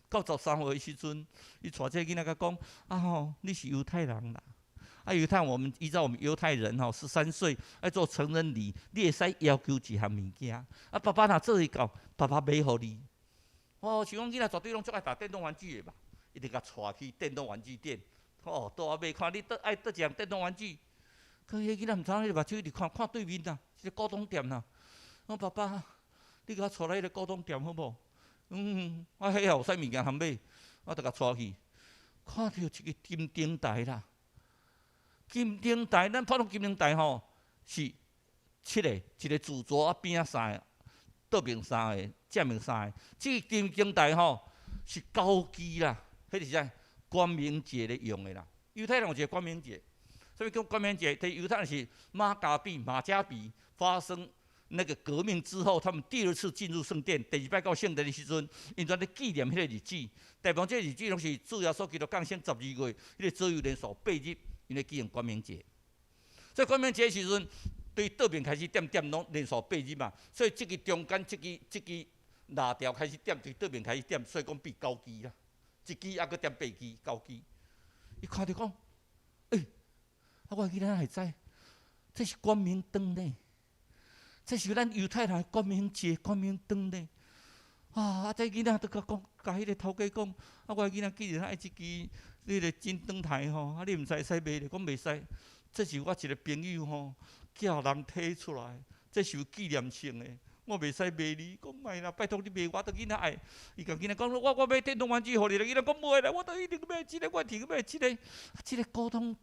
到十三歲時陣，伊帶這个囡仔共講，啊吼，你是猶太人啦。啊，猶太，我們依照我們猶太人吼，13歲愛做成人禮，你會使要求一項物件。啊，爸爸若做會到，爸爸買予你。哦，像講囡仔絕對攏足愛打電動玩具的吧？伊就共帶去電動玩具店，哦，倒仔買看你愛佗一項電動玩具。可彼囡仔毋知影，彼個目睭一直看看對面啦，一個古董店啦。我爸爸，你共我帶來彼個古董店好無？嗯，啊，彼也有啥物件通買，我就共帶去，看著一个金燈台啦。金燈台，咱普通金燈台吼是七個，一个主軸啊邊仔三个，倒邊三个，正面三個。這个金燈台吼是九支啦，彼是啥？光明節咧用的啦。猶太人有一個光明節，啥物叫光明節？佇猶太人是馬加比、馬加比發生那個革命之後，他們第二次進入聖殿，第二擺到聖殿的時陣，𪜶就咧紀念彼個日子。大部分這個日子攏是主耶穌基督降生12月，彼個左右連續八日。𪜶咧紀念光明節，所以光明節時陣，對倒面開始點點攏連續八日嘛，所以這个中間這支這支蠟條開始點，對倒面開始點，所以講變九支啦，一支猶閣點八支，九支。伊看著講，欸，啊我囡仔會知，這是光明燈呢，這是咱猶太人的光明節光明燈呢。啊！這囡仔就共講，共彼个頭家講，啊，我囡仔既然愛這支彼个金燈台吼，啊，你毋知會使賣咧？講袂使，這是我一個朋友吼，叫人提出來，這是有紀念性的，我袂使賣你。講莫啦，拜託你賣我，著囡仔愛。伊共囡仔講，我買電動玩具予你啦，囡仔講袂啦，我著一定買這個，我一定買這個。啊，這個古董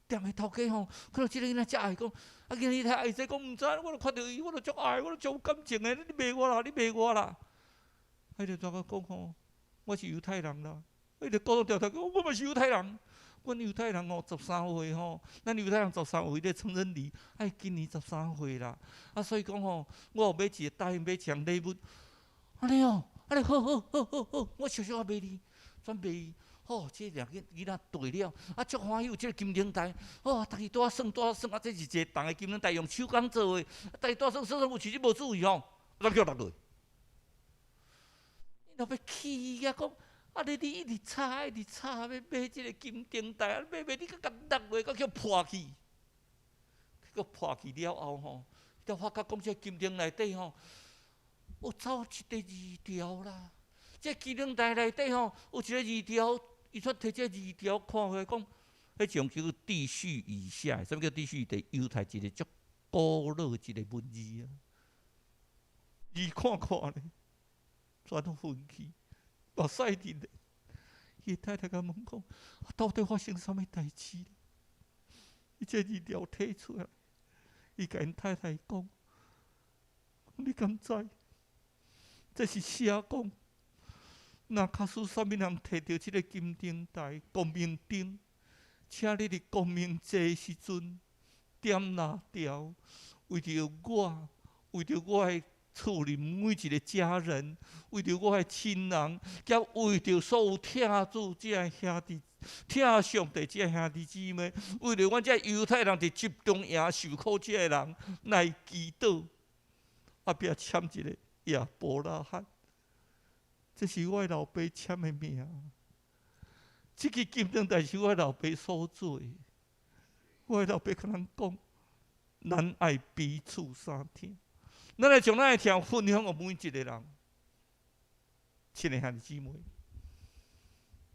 店的頭家吼，看著這个囡仔遮愛講，啊，囡仔你太愛這，講毋知，我著看著伊，我著足愛，我著足有感情的，你賣我啦，你賣我啦。彼個怎個講吼？我是猶太人啦。彼個古董店頭講，我嘛是猶太人。阮猶太人哦，十三歲吼，咱猶太人十三歲咧成人禮，愛今年十三歲啦。啊，所以講吼，我有買一個答應買一項禮物。按呢哦，按呢好好好好好，我小小仔賣你，轉賣伊。吼，這兩個囡仔對了，啊，足歡喜有這個金燈台，哦，逐日拄仔耍拄仔耍，啊，這是一個銅的金燈台，用手工做的，逐日拄仔耍耍耍，有時你無注意吼，煞叫落落。老爸氣啊，講啊你你一直吵一直吵，欲買這个金燈台，啊買買你閣共落落，閣叫破去，閣破去了後吼，才發覺講這個金燈內底吼，有走一个字條啦。這個金燈台內底吼，有一个字條，伊煞提這个字條看下講，彼種叫做弟序以下，啥物叫弟序？佇猶太一个足古老一个文字啊。伊看看咧。全昏去，目屎直咧。伊太太共問講：啊，到底發生啥物代誌？伊這字條提出來，伊共𪜶太太講：你敢知？這是寫講，若假使啥物人提著這个金燈台、光明燈，請你佇光明節時陣點蠟條，為著我，為著我的厝裡每一個家人，為著我的親人，佮為著所有疼主這兄弟疼上帝這兄弟姊妹，為著阮這猶太人佇集中營受苦這个人來祈禱，後壁簽一个亞伯拉罕，這是我老爸簽的名。這支金燈台是我老爸所做的。我老爸共咱講，咱愛彼此相疼，咱愛將咱的疼分享予每一个人。親愛兄弟姊妹，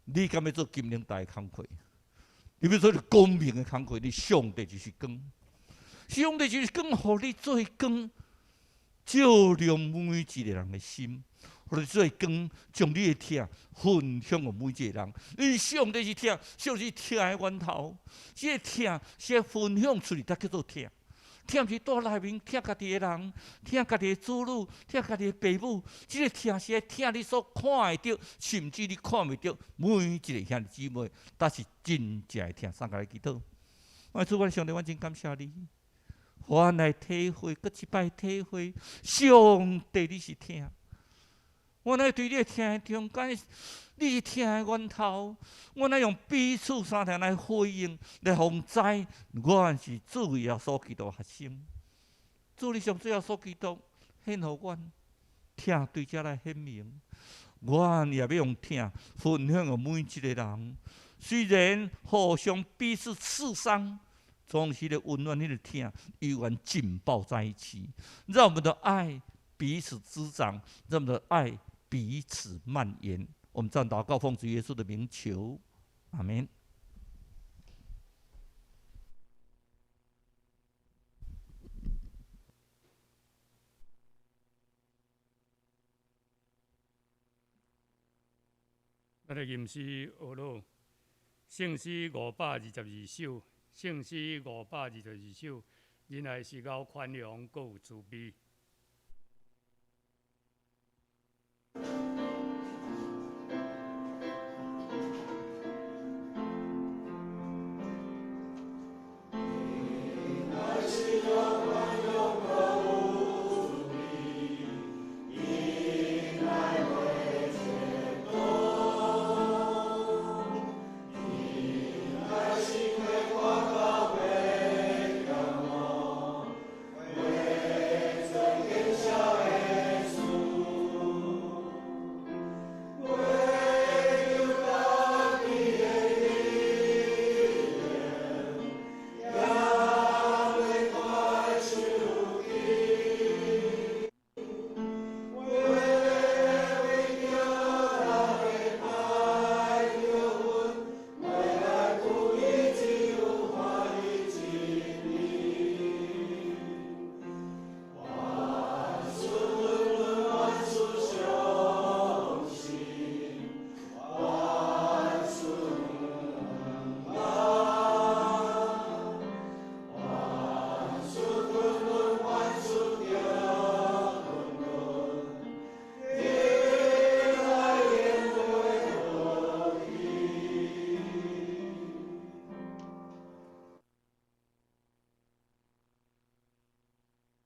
你敢欲做金燈台的工課？你欲做光明的工課？你上帝就是光，上帝就是光，予你做光，照亮每一个人的心，予你做光，將你的疼分享予每一個人。因為上帝是疼，上帝是疼的源頭，這個疼是分享出來，才叫做疼。疼是蹛內面疼家己的人，疼家己的子女，疼家己的爸母。這個疼是愛疼你所看會著，甚至你看袂著，每一个兄弟姊妹，才是真正的疼。送共來祈禱，我主，我上帝，我真感謝你，阮來體會，閣一擺體會，上帝你是疼。阮愛對你的疼中間，你是疼的源頭，阮愛用彼此相疼來回應，來予人知，阮是主耶穌基督的學生。主你上主耶穌基督顯予阮疼對遮來顯明，阮也欲用疼分享予每一个人。雖然互相彼此刺傷，總是彼个溫暖，彼个疼猶原緊抱在一起，讓我們的愛彼此滋長，讓我們的愛彼此蔓延。我們這樣禱告，奉主耶穌的名求，阿門。咱來吟詩學樂，聖詩522首，聖詩522首，仁愛是夠寬容，閣有慈悲。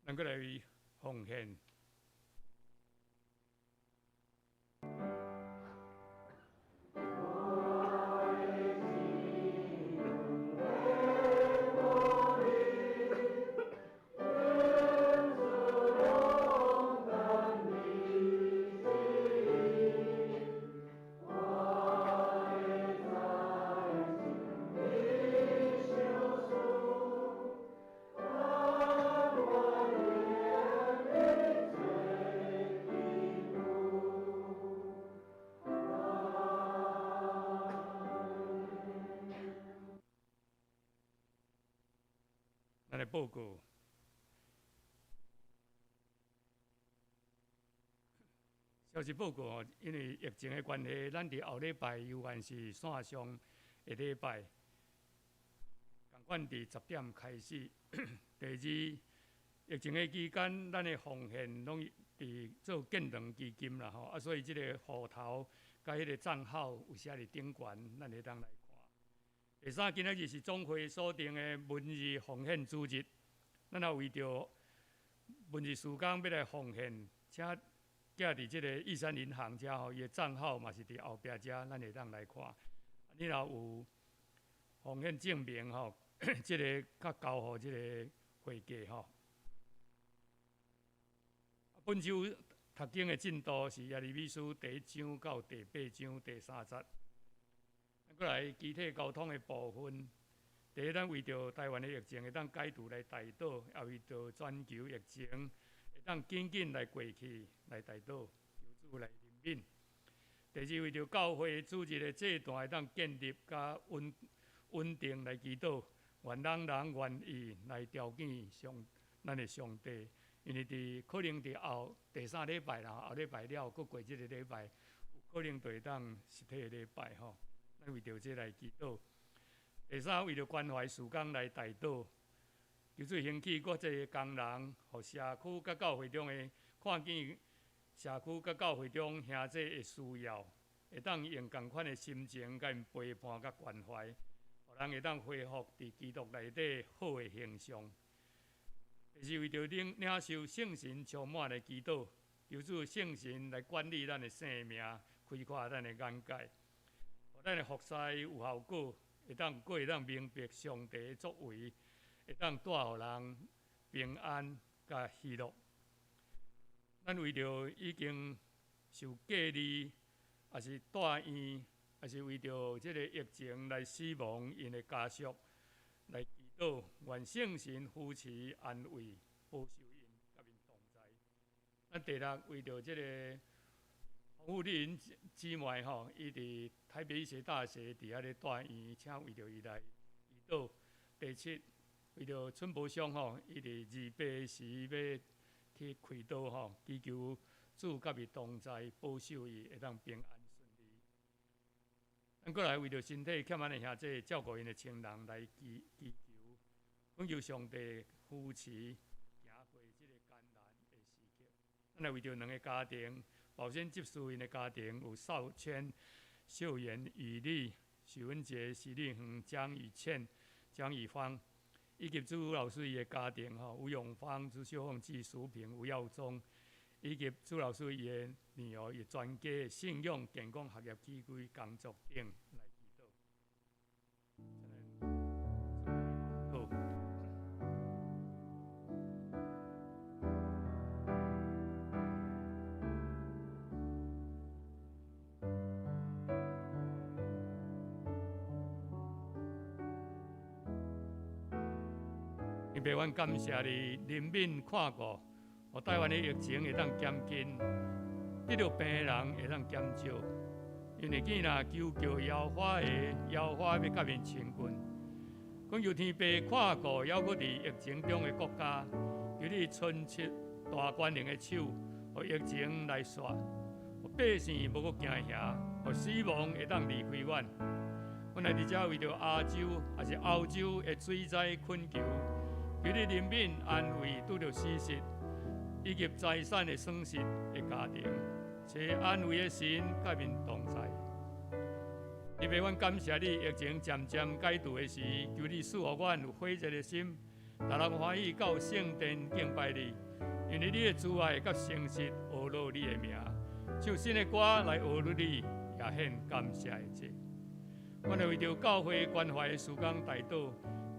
咱閣來奉獻。咱來報告，消息報告吼，因為疫情的關係，咱佇後禮拜猶原是線上的禮拜，仝款佇10點開始。第二，疫情的期間，咱的奉獻攏佇做建堂基金啦吼，啊，所以這個戶頭佮彼个帳號有寫佇頂懸，咱會當來看。第三，今仔日是總會所定的文字奉獻主日，咱若為著文字事工欲來奉獻，請寄佇這个玉山銀行遮吼，伊的帳號嘛是佇後壁遮，咱會當來看。你若有風險證明吼，這个較交予這个會計吼。本週讀經的進度是耶利米書第一章到第八章第三節。過來肢體溝通的部分，第一，咱為著台灣的疫情會當解除來代禱，也為著全球疫情會當緊緊來過去來代禱，求主來憐憫。第二，為著教會主日的祭壇會當建立佮穩穩定來祈禱，願人人願意來朝見上咱的上帝，因為佇可能佇後第三禮拜啦，後禮拜了，閣過這个禮拜，有可能就會當實體的禮拜吼。咱為著這來祈禱。第三，為著關懷事工來代禱，求主興起閣濟工人，予社區佮教會中的看見社區佮教會中兄弟的需要，會當用仝款的心情共𪜶陪伴佮關懷，予人會當恢復佇基督內底好的形象。第四，為著領領受聖神充滿來祈禱，求主聖神來管理咱的生命，開闊咱的眼界，予咱的服侍有效果，會當閣會當明白上帝的作為，會當帶予人平安佮喜樂。咱為著已經受隔離，抑是住院，抑是為著這个疫情來死亡𪜶的家屬來祈禱，願聖神扶持、安慰、保守𪜶，佮𪜶同在。咱第六，為著這个黃富麗姊妹吼，伊佇台北醫學大學佇遐咧住院，請為著伊來祈禱。第七，為著春伯兄吼，伊佇二八時欲去開刀吼，祈求主佮伊同在，保守伊會當平安順利。咱閣來為著身體欠咱的兄弟照顧𪜶的親人來祈祈求，懇求上帝扶持，行過這个艱難的時刻。咱來為著兩个家庭，保險執事𪜶的家庭有少谦、秀妍、雨麗、許文傑、徐麗恆、江雨倩、江雨芳，以及朱老師伊的家庭吼，吳永芳、朱秀鳳、紀淑萍、吳耀宗，以及朱老師伊的女兒，伊全家的信仰、健康、學業起居、工作等來祈禱。天父，阮感謝你憐憫看顧，予台灣的疫情會當減輕，得著病的人會當減少。因為見若求告耶和華的，耶和華欲佮𪜶親近。懇求天父看顧，猶閣佇疫情中的國家，求你伸出大權能的手，予疫情來煞，予百姓無閣驚嚇，予死亡會當離開阮。阮來佇遮為著亞洲，抑是歐洲的水災懇求，求你憐憫安慰拄著死失以及財產的損失的家庭，賜安慰的神佮𪜶同在。特別阮感謝你，疫情漸漸解除的時，求你賜予阮有火熱的心，逐人歡喜到聖殿敬拜你，因為你的慈愛佮誠實，呵咾你的名，唱新的歌來呵咾你，也獻感謝的祭。阮會為著教會關懷的事工代禱，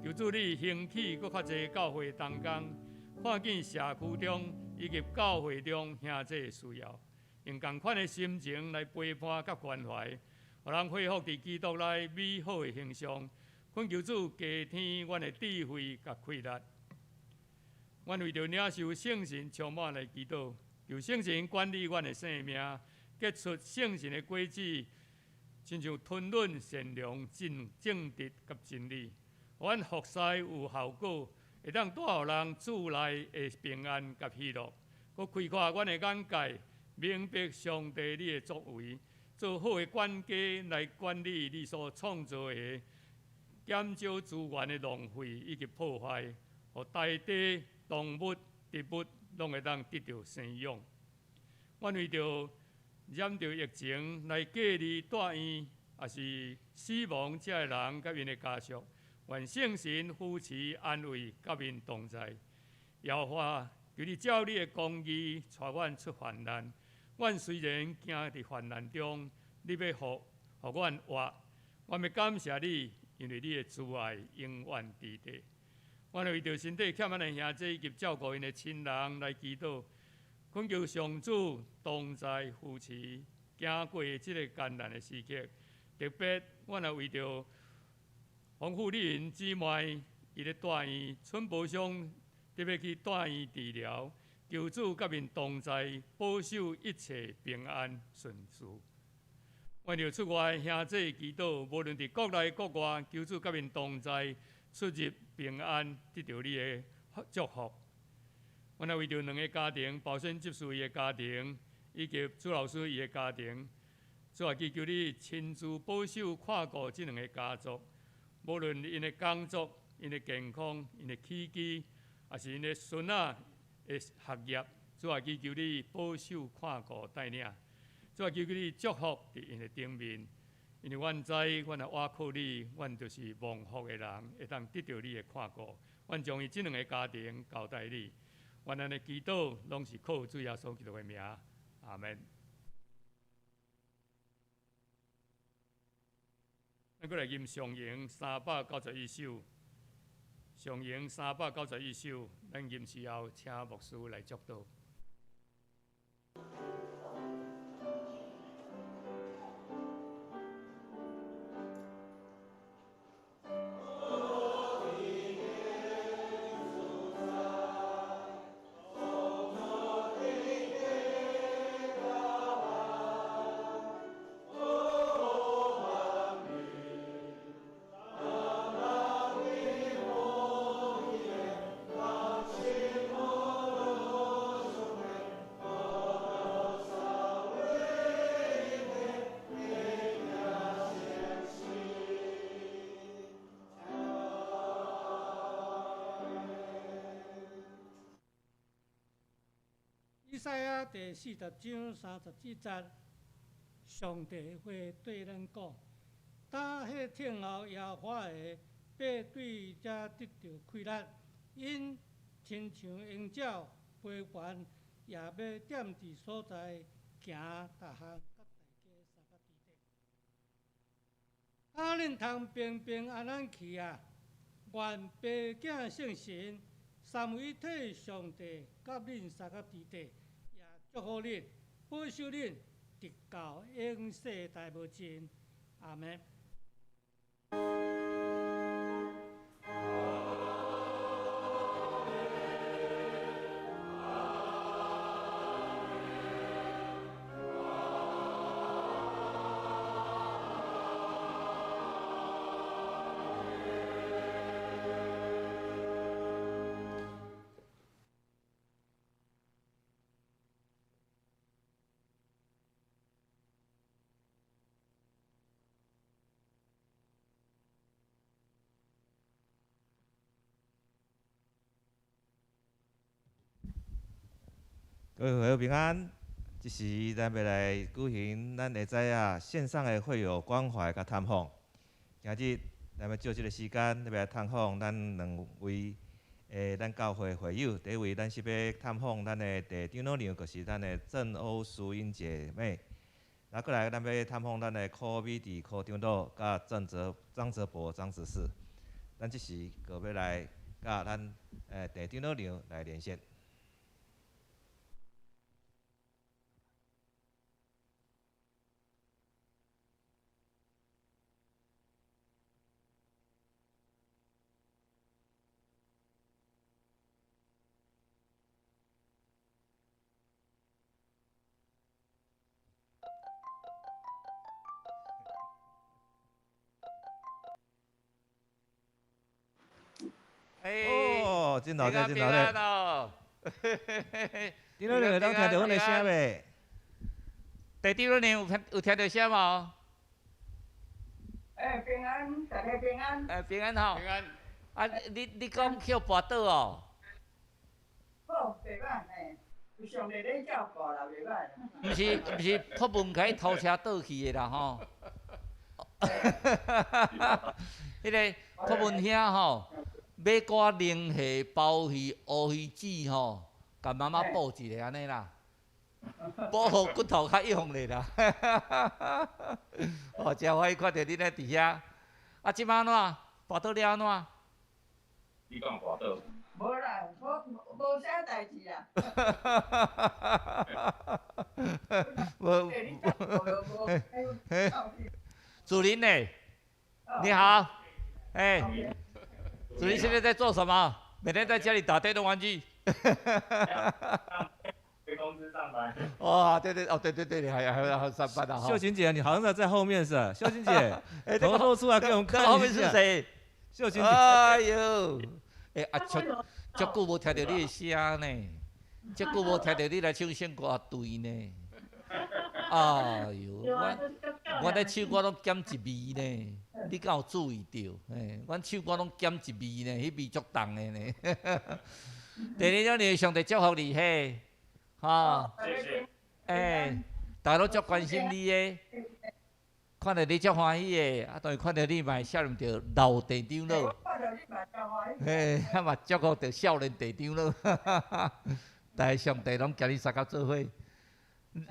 求主你興起閣較濟教會同工，看見社區中以及教會中兄弟的需要，用仝款的心情來陪伴佮關懷，予人恢復佇基督內美好的形象。懇求主加添阮的智慧佮氣力。阮為著領受聖神充滿來祈禱，求聖神管理阮的生命，結出聖神的果子，親像吞忍、善良、正正直佮真理。阮服侍有效果，會當帶予人主內的平安佮喜樂，閣開闊阮的眼界，明白上帝你的作為，做好的管家來管理你所創造的，減少資源的浪費以及破壞，予大地、動物、植物攏會當得著生養。阮為著染著疫情來隔離住院，抑是死亡這个人佮𪜶的家屬，願聖神扶持安慰，佮𪜶同在。耶和華，求你照你的公義帶阮出患難。阮雖然行佇患難中，你欲予予阮活，我欲感謝你，因為你的慈愛永遠佇地。阮為著身體欠咱的兄弟以及照顧𪜶的親人來祈禱，懇求上主同在扶持，行過這个艱難的時刻。特別，阮也為著黃富麗雲姊妹，伊咧住院，春寶傷，特別去住院治療，求主佮𪜶同在，保守一切平安順遂。為著出外兄弟祈禱，無論佇國內國外，求主佮𪜶同在，出入平安，得著你的祝福。阮也為著兩个家庭，寶選執事伊的家庭，以及朱老師伊的家庭，主啊，祈求你親自保守看顧這兩个家族，無論𪜶的工作、𪜶的健康、𪜶的起居，抑是𪜶的孫仔的學業，主啊，祈求你保守看顧帶領。主啊，祈求你祝福佇𪜶的頂面，因為阮知，阮若倚靠你，阮就是蒙福的人，會當得著你的看顧。阮將伊這兩个家庭交代你，阮按呢祈禱，攏是靠主耶穌基督的名，阿門。咱閣來吟上詠391首，上詠391首，咱吟時後請牧師來祝禱。以賽亞第40章31節，上帝的話對咱講：擔彼聽候耶和華的，必對這得著氣力，𪜶親像鷹鳥飛懸，也欲踮佇所在行逐項，佮大家相佮佇咧。啊，恁通平平安安去啊！願父囝聖神三位一體上帝佮恁相佮佇咧，也祝福恁，保守恁，直到永世代無盡。阿們。各位會友平安，這時咱欲來舉行咱下早啊線上的會友關懷佮探訪。今日咱欲借這个時間，欲來探訪咱兩位的咱教會會友。第一位，咱是欲探訪咱的地長老娘，就是咱的鄭歐淑英姐妹。啊，閣來咱欲探訪咱的柯美弟柯長老，佮鄭澤張澤伯張執事。咱這時閣欲來佮咱地長老娘來連線。哦，真熱鬧，真熱鬧。長老娘會當聽著阮的聲袂？地長老娘有聽有聽著聲無？欸，平安，大家平安。欸，平安吼。平安。啊，你講去予跋倒哦？好，袂歹嘿，有上帝咧照顧啦，袂歹啦。毋是毋是，破門開頭車倒去的啦吼。彼个破文兄吼，買寡龍蝦、鮑魚、烏魚子吼，共媽媽報一下按呢啦。保護骨頭較勇咧啦。哦，真歡喜看著恁咧佇遐。啊，這擺按怎？跋倒了按怎？你講跋倒？無啦，無無啥代誌啦。無。主林呢？你好，哎，主林現在在做什麼？每天在家裡打電動玩具。回公司上班。哦，對對，哦對對對，你還上班的。秀琴姐，你好像在後面是吧？秀琴姐，頭露出來給我們看一下。後面是誰？秀琴姐。哎呦，哎啊，足足久無聽到你的聲呢，足久無聽到你來唱聖歌對呢。哎呦，我咧唱歌攏減一味呢，你敢有注意到？嘿，阮唱歌攏減一味呢，彼味足重的呢。第二種你上帝祝福你嘿，哈，欸，大家攏足關心你的，看著你足歡喜的，啊，當然看著你嘛會少年著老隊長咯。嘿，啊嘛祝福著少年隊長咯。但是上帝攏共你相佮做伙。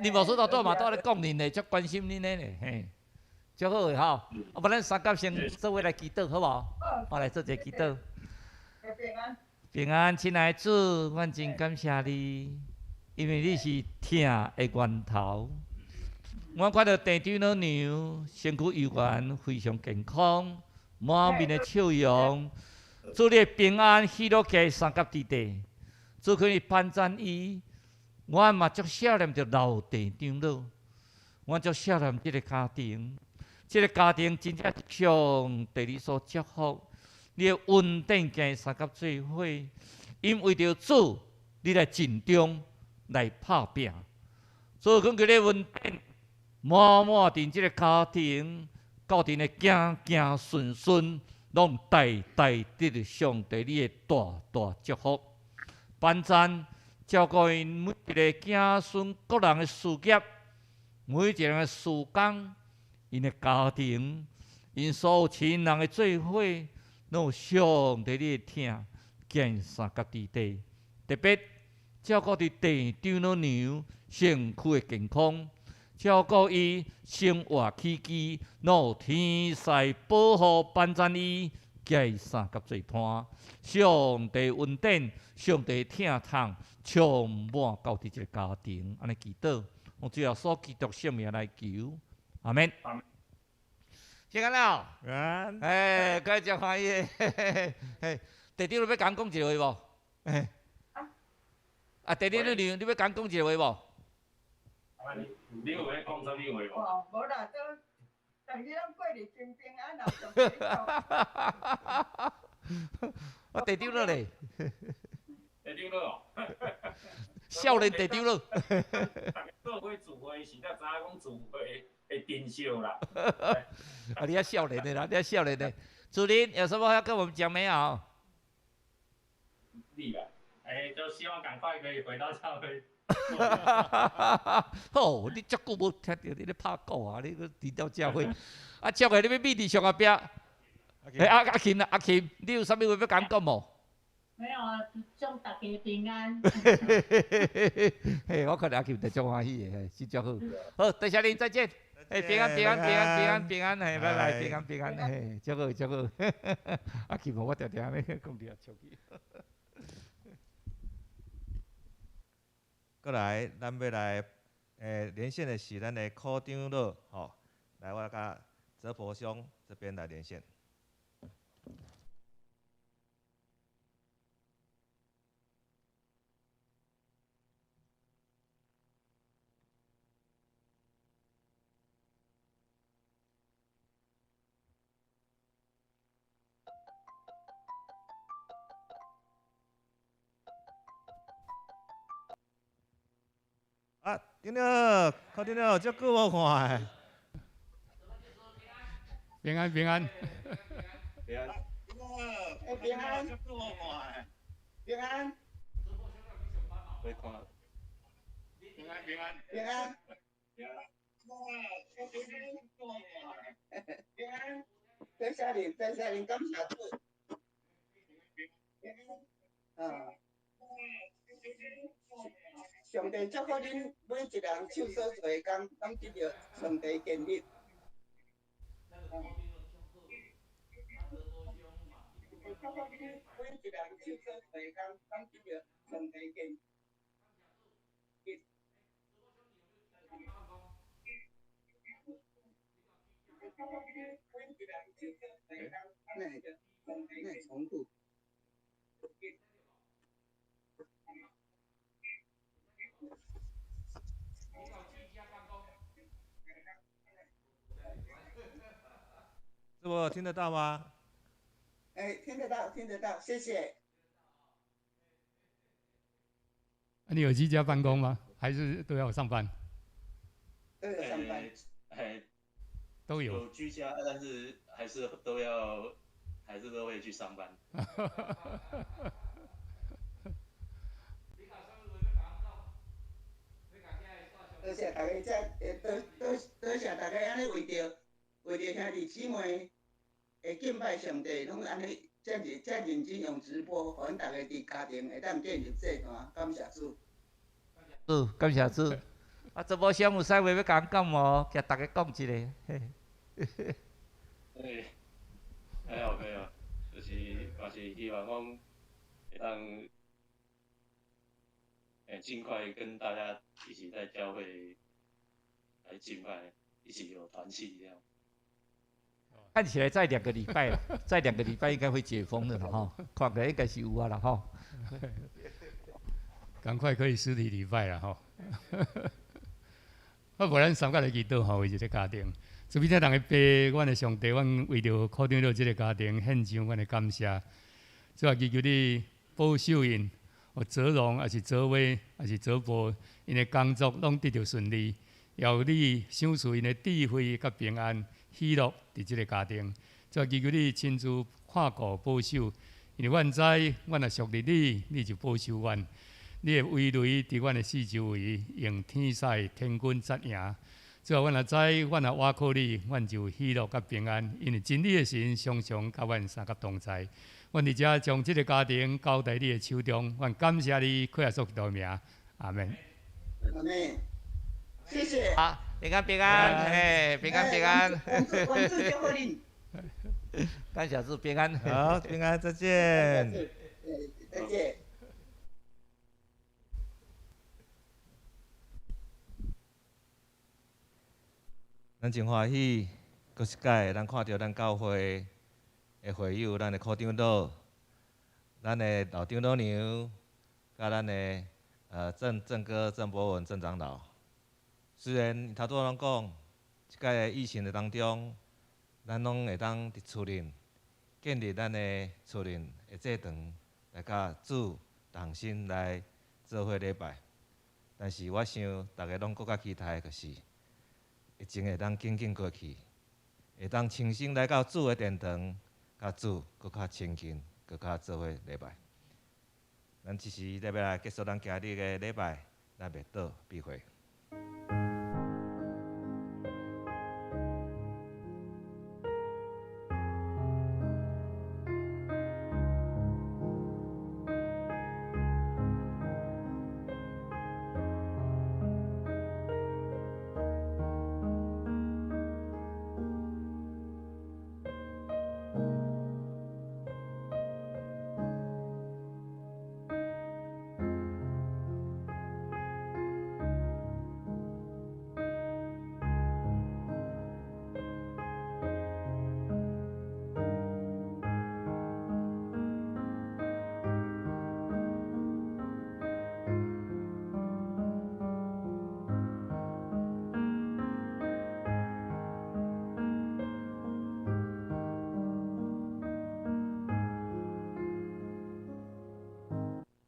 你無說到倒嘛，倒咧講恁的，足關心恁的呢，嘿，足好的吼。啊，無咱三甲先做伙來祈禱，好無？我來做一個祈禱。平安。平安，親愛的主，阮真感謝你，因為你是疼的源頭。我看到鄭長老娘身軀猶原非常健康，滿面的笑容，主你的平安喜樂家三甲之地，主求你幫贊伊。我嘛足想念著老鄭長老，我足想念這個家庭，這個家庭真正上帝你所祝福，你的恩典行相佮做伙，𪜶為著主，你來盡忠來拍拚，所以講叫你恩典滿滿佇這個家庭，到陣的行行順順，攏代代得著上帝你的大大祝福，幫贊。照顧𪜶每一個子孫各人的事業，每一個人的事工，𪜶的家庭，𪜶所有親人的做伙，攏有上帝你的疼，行相佮之地。特別照顧佇鄭長老娘身軀的健康，照顧伊生活起居，攏有天使保護幫贊伊。行相佮做伴，上帝恩典，上帝疼痛，充滿到佇這個家庭，按呢祈禱，奉主耶穌基督聖名來求，阿們。時間了，哎，該真歡喜的，嘿，弟弟你欲共阮講一個話無？啊，弟弟你你欲共阮講一個話無？你有欲講啥物話無？無啦，都。逐日攏過日真平安啊！我隊長了咧。隊長了。少年隊長了。大家做伙聚會時，才知影講聚會會珍惜啦。啊，你遐少年的啦，你遐少年的。主任有什麼要跟我們講沒有？你啦，欸，就希望趕快可以回到教會。好，你足久無聽著你咧拍鼓啊！你閣佇到教會，啊，教會你欲秘佇上後壁。欸，阿阿琴啊，阿琴，你有啥物話欲共阮講無？沒有啊，祝大家平安。嘿，我看著阿琴就足歡喜的，是足好。好，多謝恁，再見。欸，平安平安平安平安平安，嘿，拜拜，平安平安，嘿，足好足好。阿琴，我定定按呢講著笑去。過來，咱欲來連線的是咱的柯長老，吼，來我佮澤婆兄這邊來連線。啊，長老，柯長老，足久無看的。平安平安。平安。平安。平安。平安平安。平安。平安。多謝您，多謝您，感謝主。平安。啊。上帝祝福恁每一人手所做的工，拢得著上帝建立。祝福恁每一人手所做的工，拢得著上帝建立。那重复。师傅听得到吗？哎，听得到，听得到，谢谢。你有居家办公吗？还是都要上班？都有上班。哎，都有。有居家，但是还是都要，还是都会去上班。多谢大家，这多多多谢大家按呢为著兄弟姊妹会敬拜上帝，拢按呢遮尔遮认真用直播，予阮逐家伫家庭会当进入祭坛，感谢主。主，感谢主。啊，这无啥有啥话欲共人讲无？共逐家讲一下。哎，还好没有，就是嘛是希望讲会当，尽快跟大家一起在教会来敬拜，一起有团契这样。看起来再两个礼拜了，再两个礼拜应该会解封的了哈，看起来应该是有啊了哈。赶快可以实体礼拜了哈。啊，无咱三个来祈祷吼，为一个家庭。慈悲天堂的爸，阮的上帝，阮为著苦长老这个家庭献上阮的感谢。主啊，祈求你保守𪜶，予泽荣，抑是泽威，抑是泽博，𪜶的工作拢得著顺利，也予你赏赐𪜶的智慧佮平安、喜乐伫这个家庭。主啊，祈求你亲自看顾保守，因为阮知，阮若属于你，你就保守阮。你的威雷伫阮的四周围，用天使天军扎营。主啊，阮若知，阮若倚靠你，阮就喜乐佮平安，因为真理的神常常佮阮相佮同在。阮伫遮将这个家庭交在你的手中，阮感谢你，靠耶稣基督的名，阿门。阿门。谢谢。好，平安平安，嘿，平安平安。愿主祝福恁。感谢主，平安。好，平安，再见。再见。咱真欢喜，阁一摆咱看著咱教会的会友，咱的苦长老，咱的老长老娘，佮咱的郑郑哥、郑博文、郑长老。虽然头拄仔拢讲，这摆疫情的当中，咱拢会当伫厝里建立咱的厝里的祭坛，来佮主同心来做伙礼拜。但是我想，逐家拢阁较期待，就是疫情会当紧紧过去，会当重新来到主的殿堂，佮主阁较亲近，阁较做伙礼拜。咱这时咧欲来结束咱今日的礼拜，咱欲祷闭会。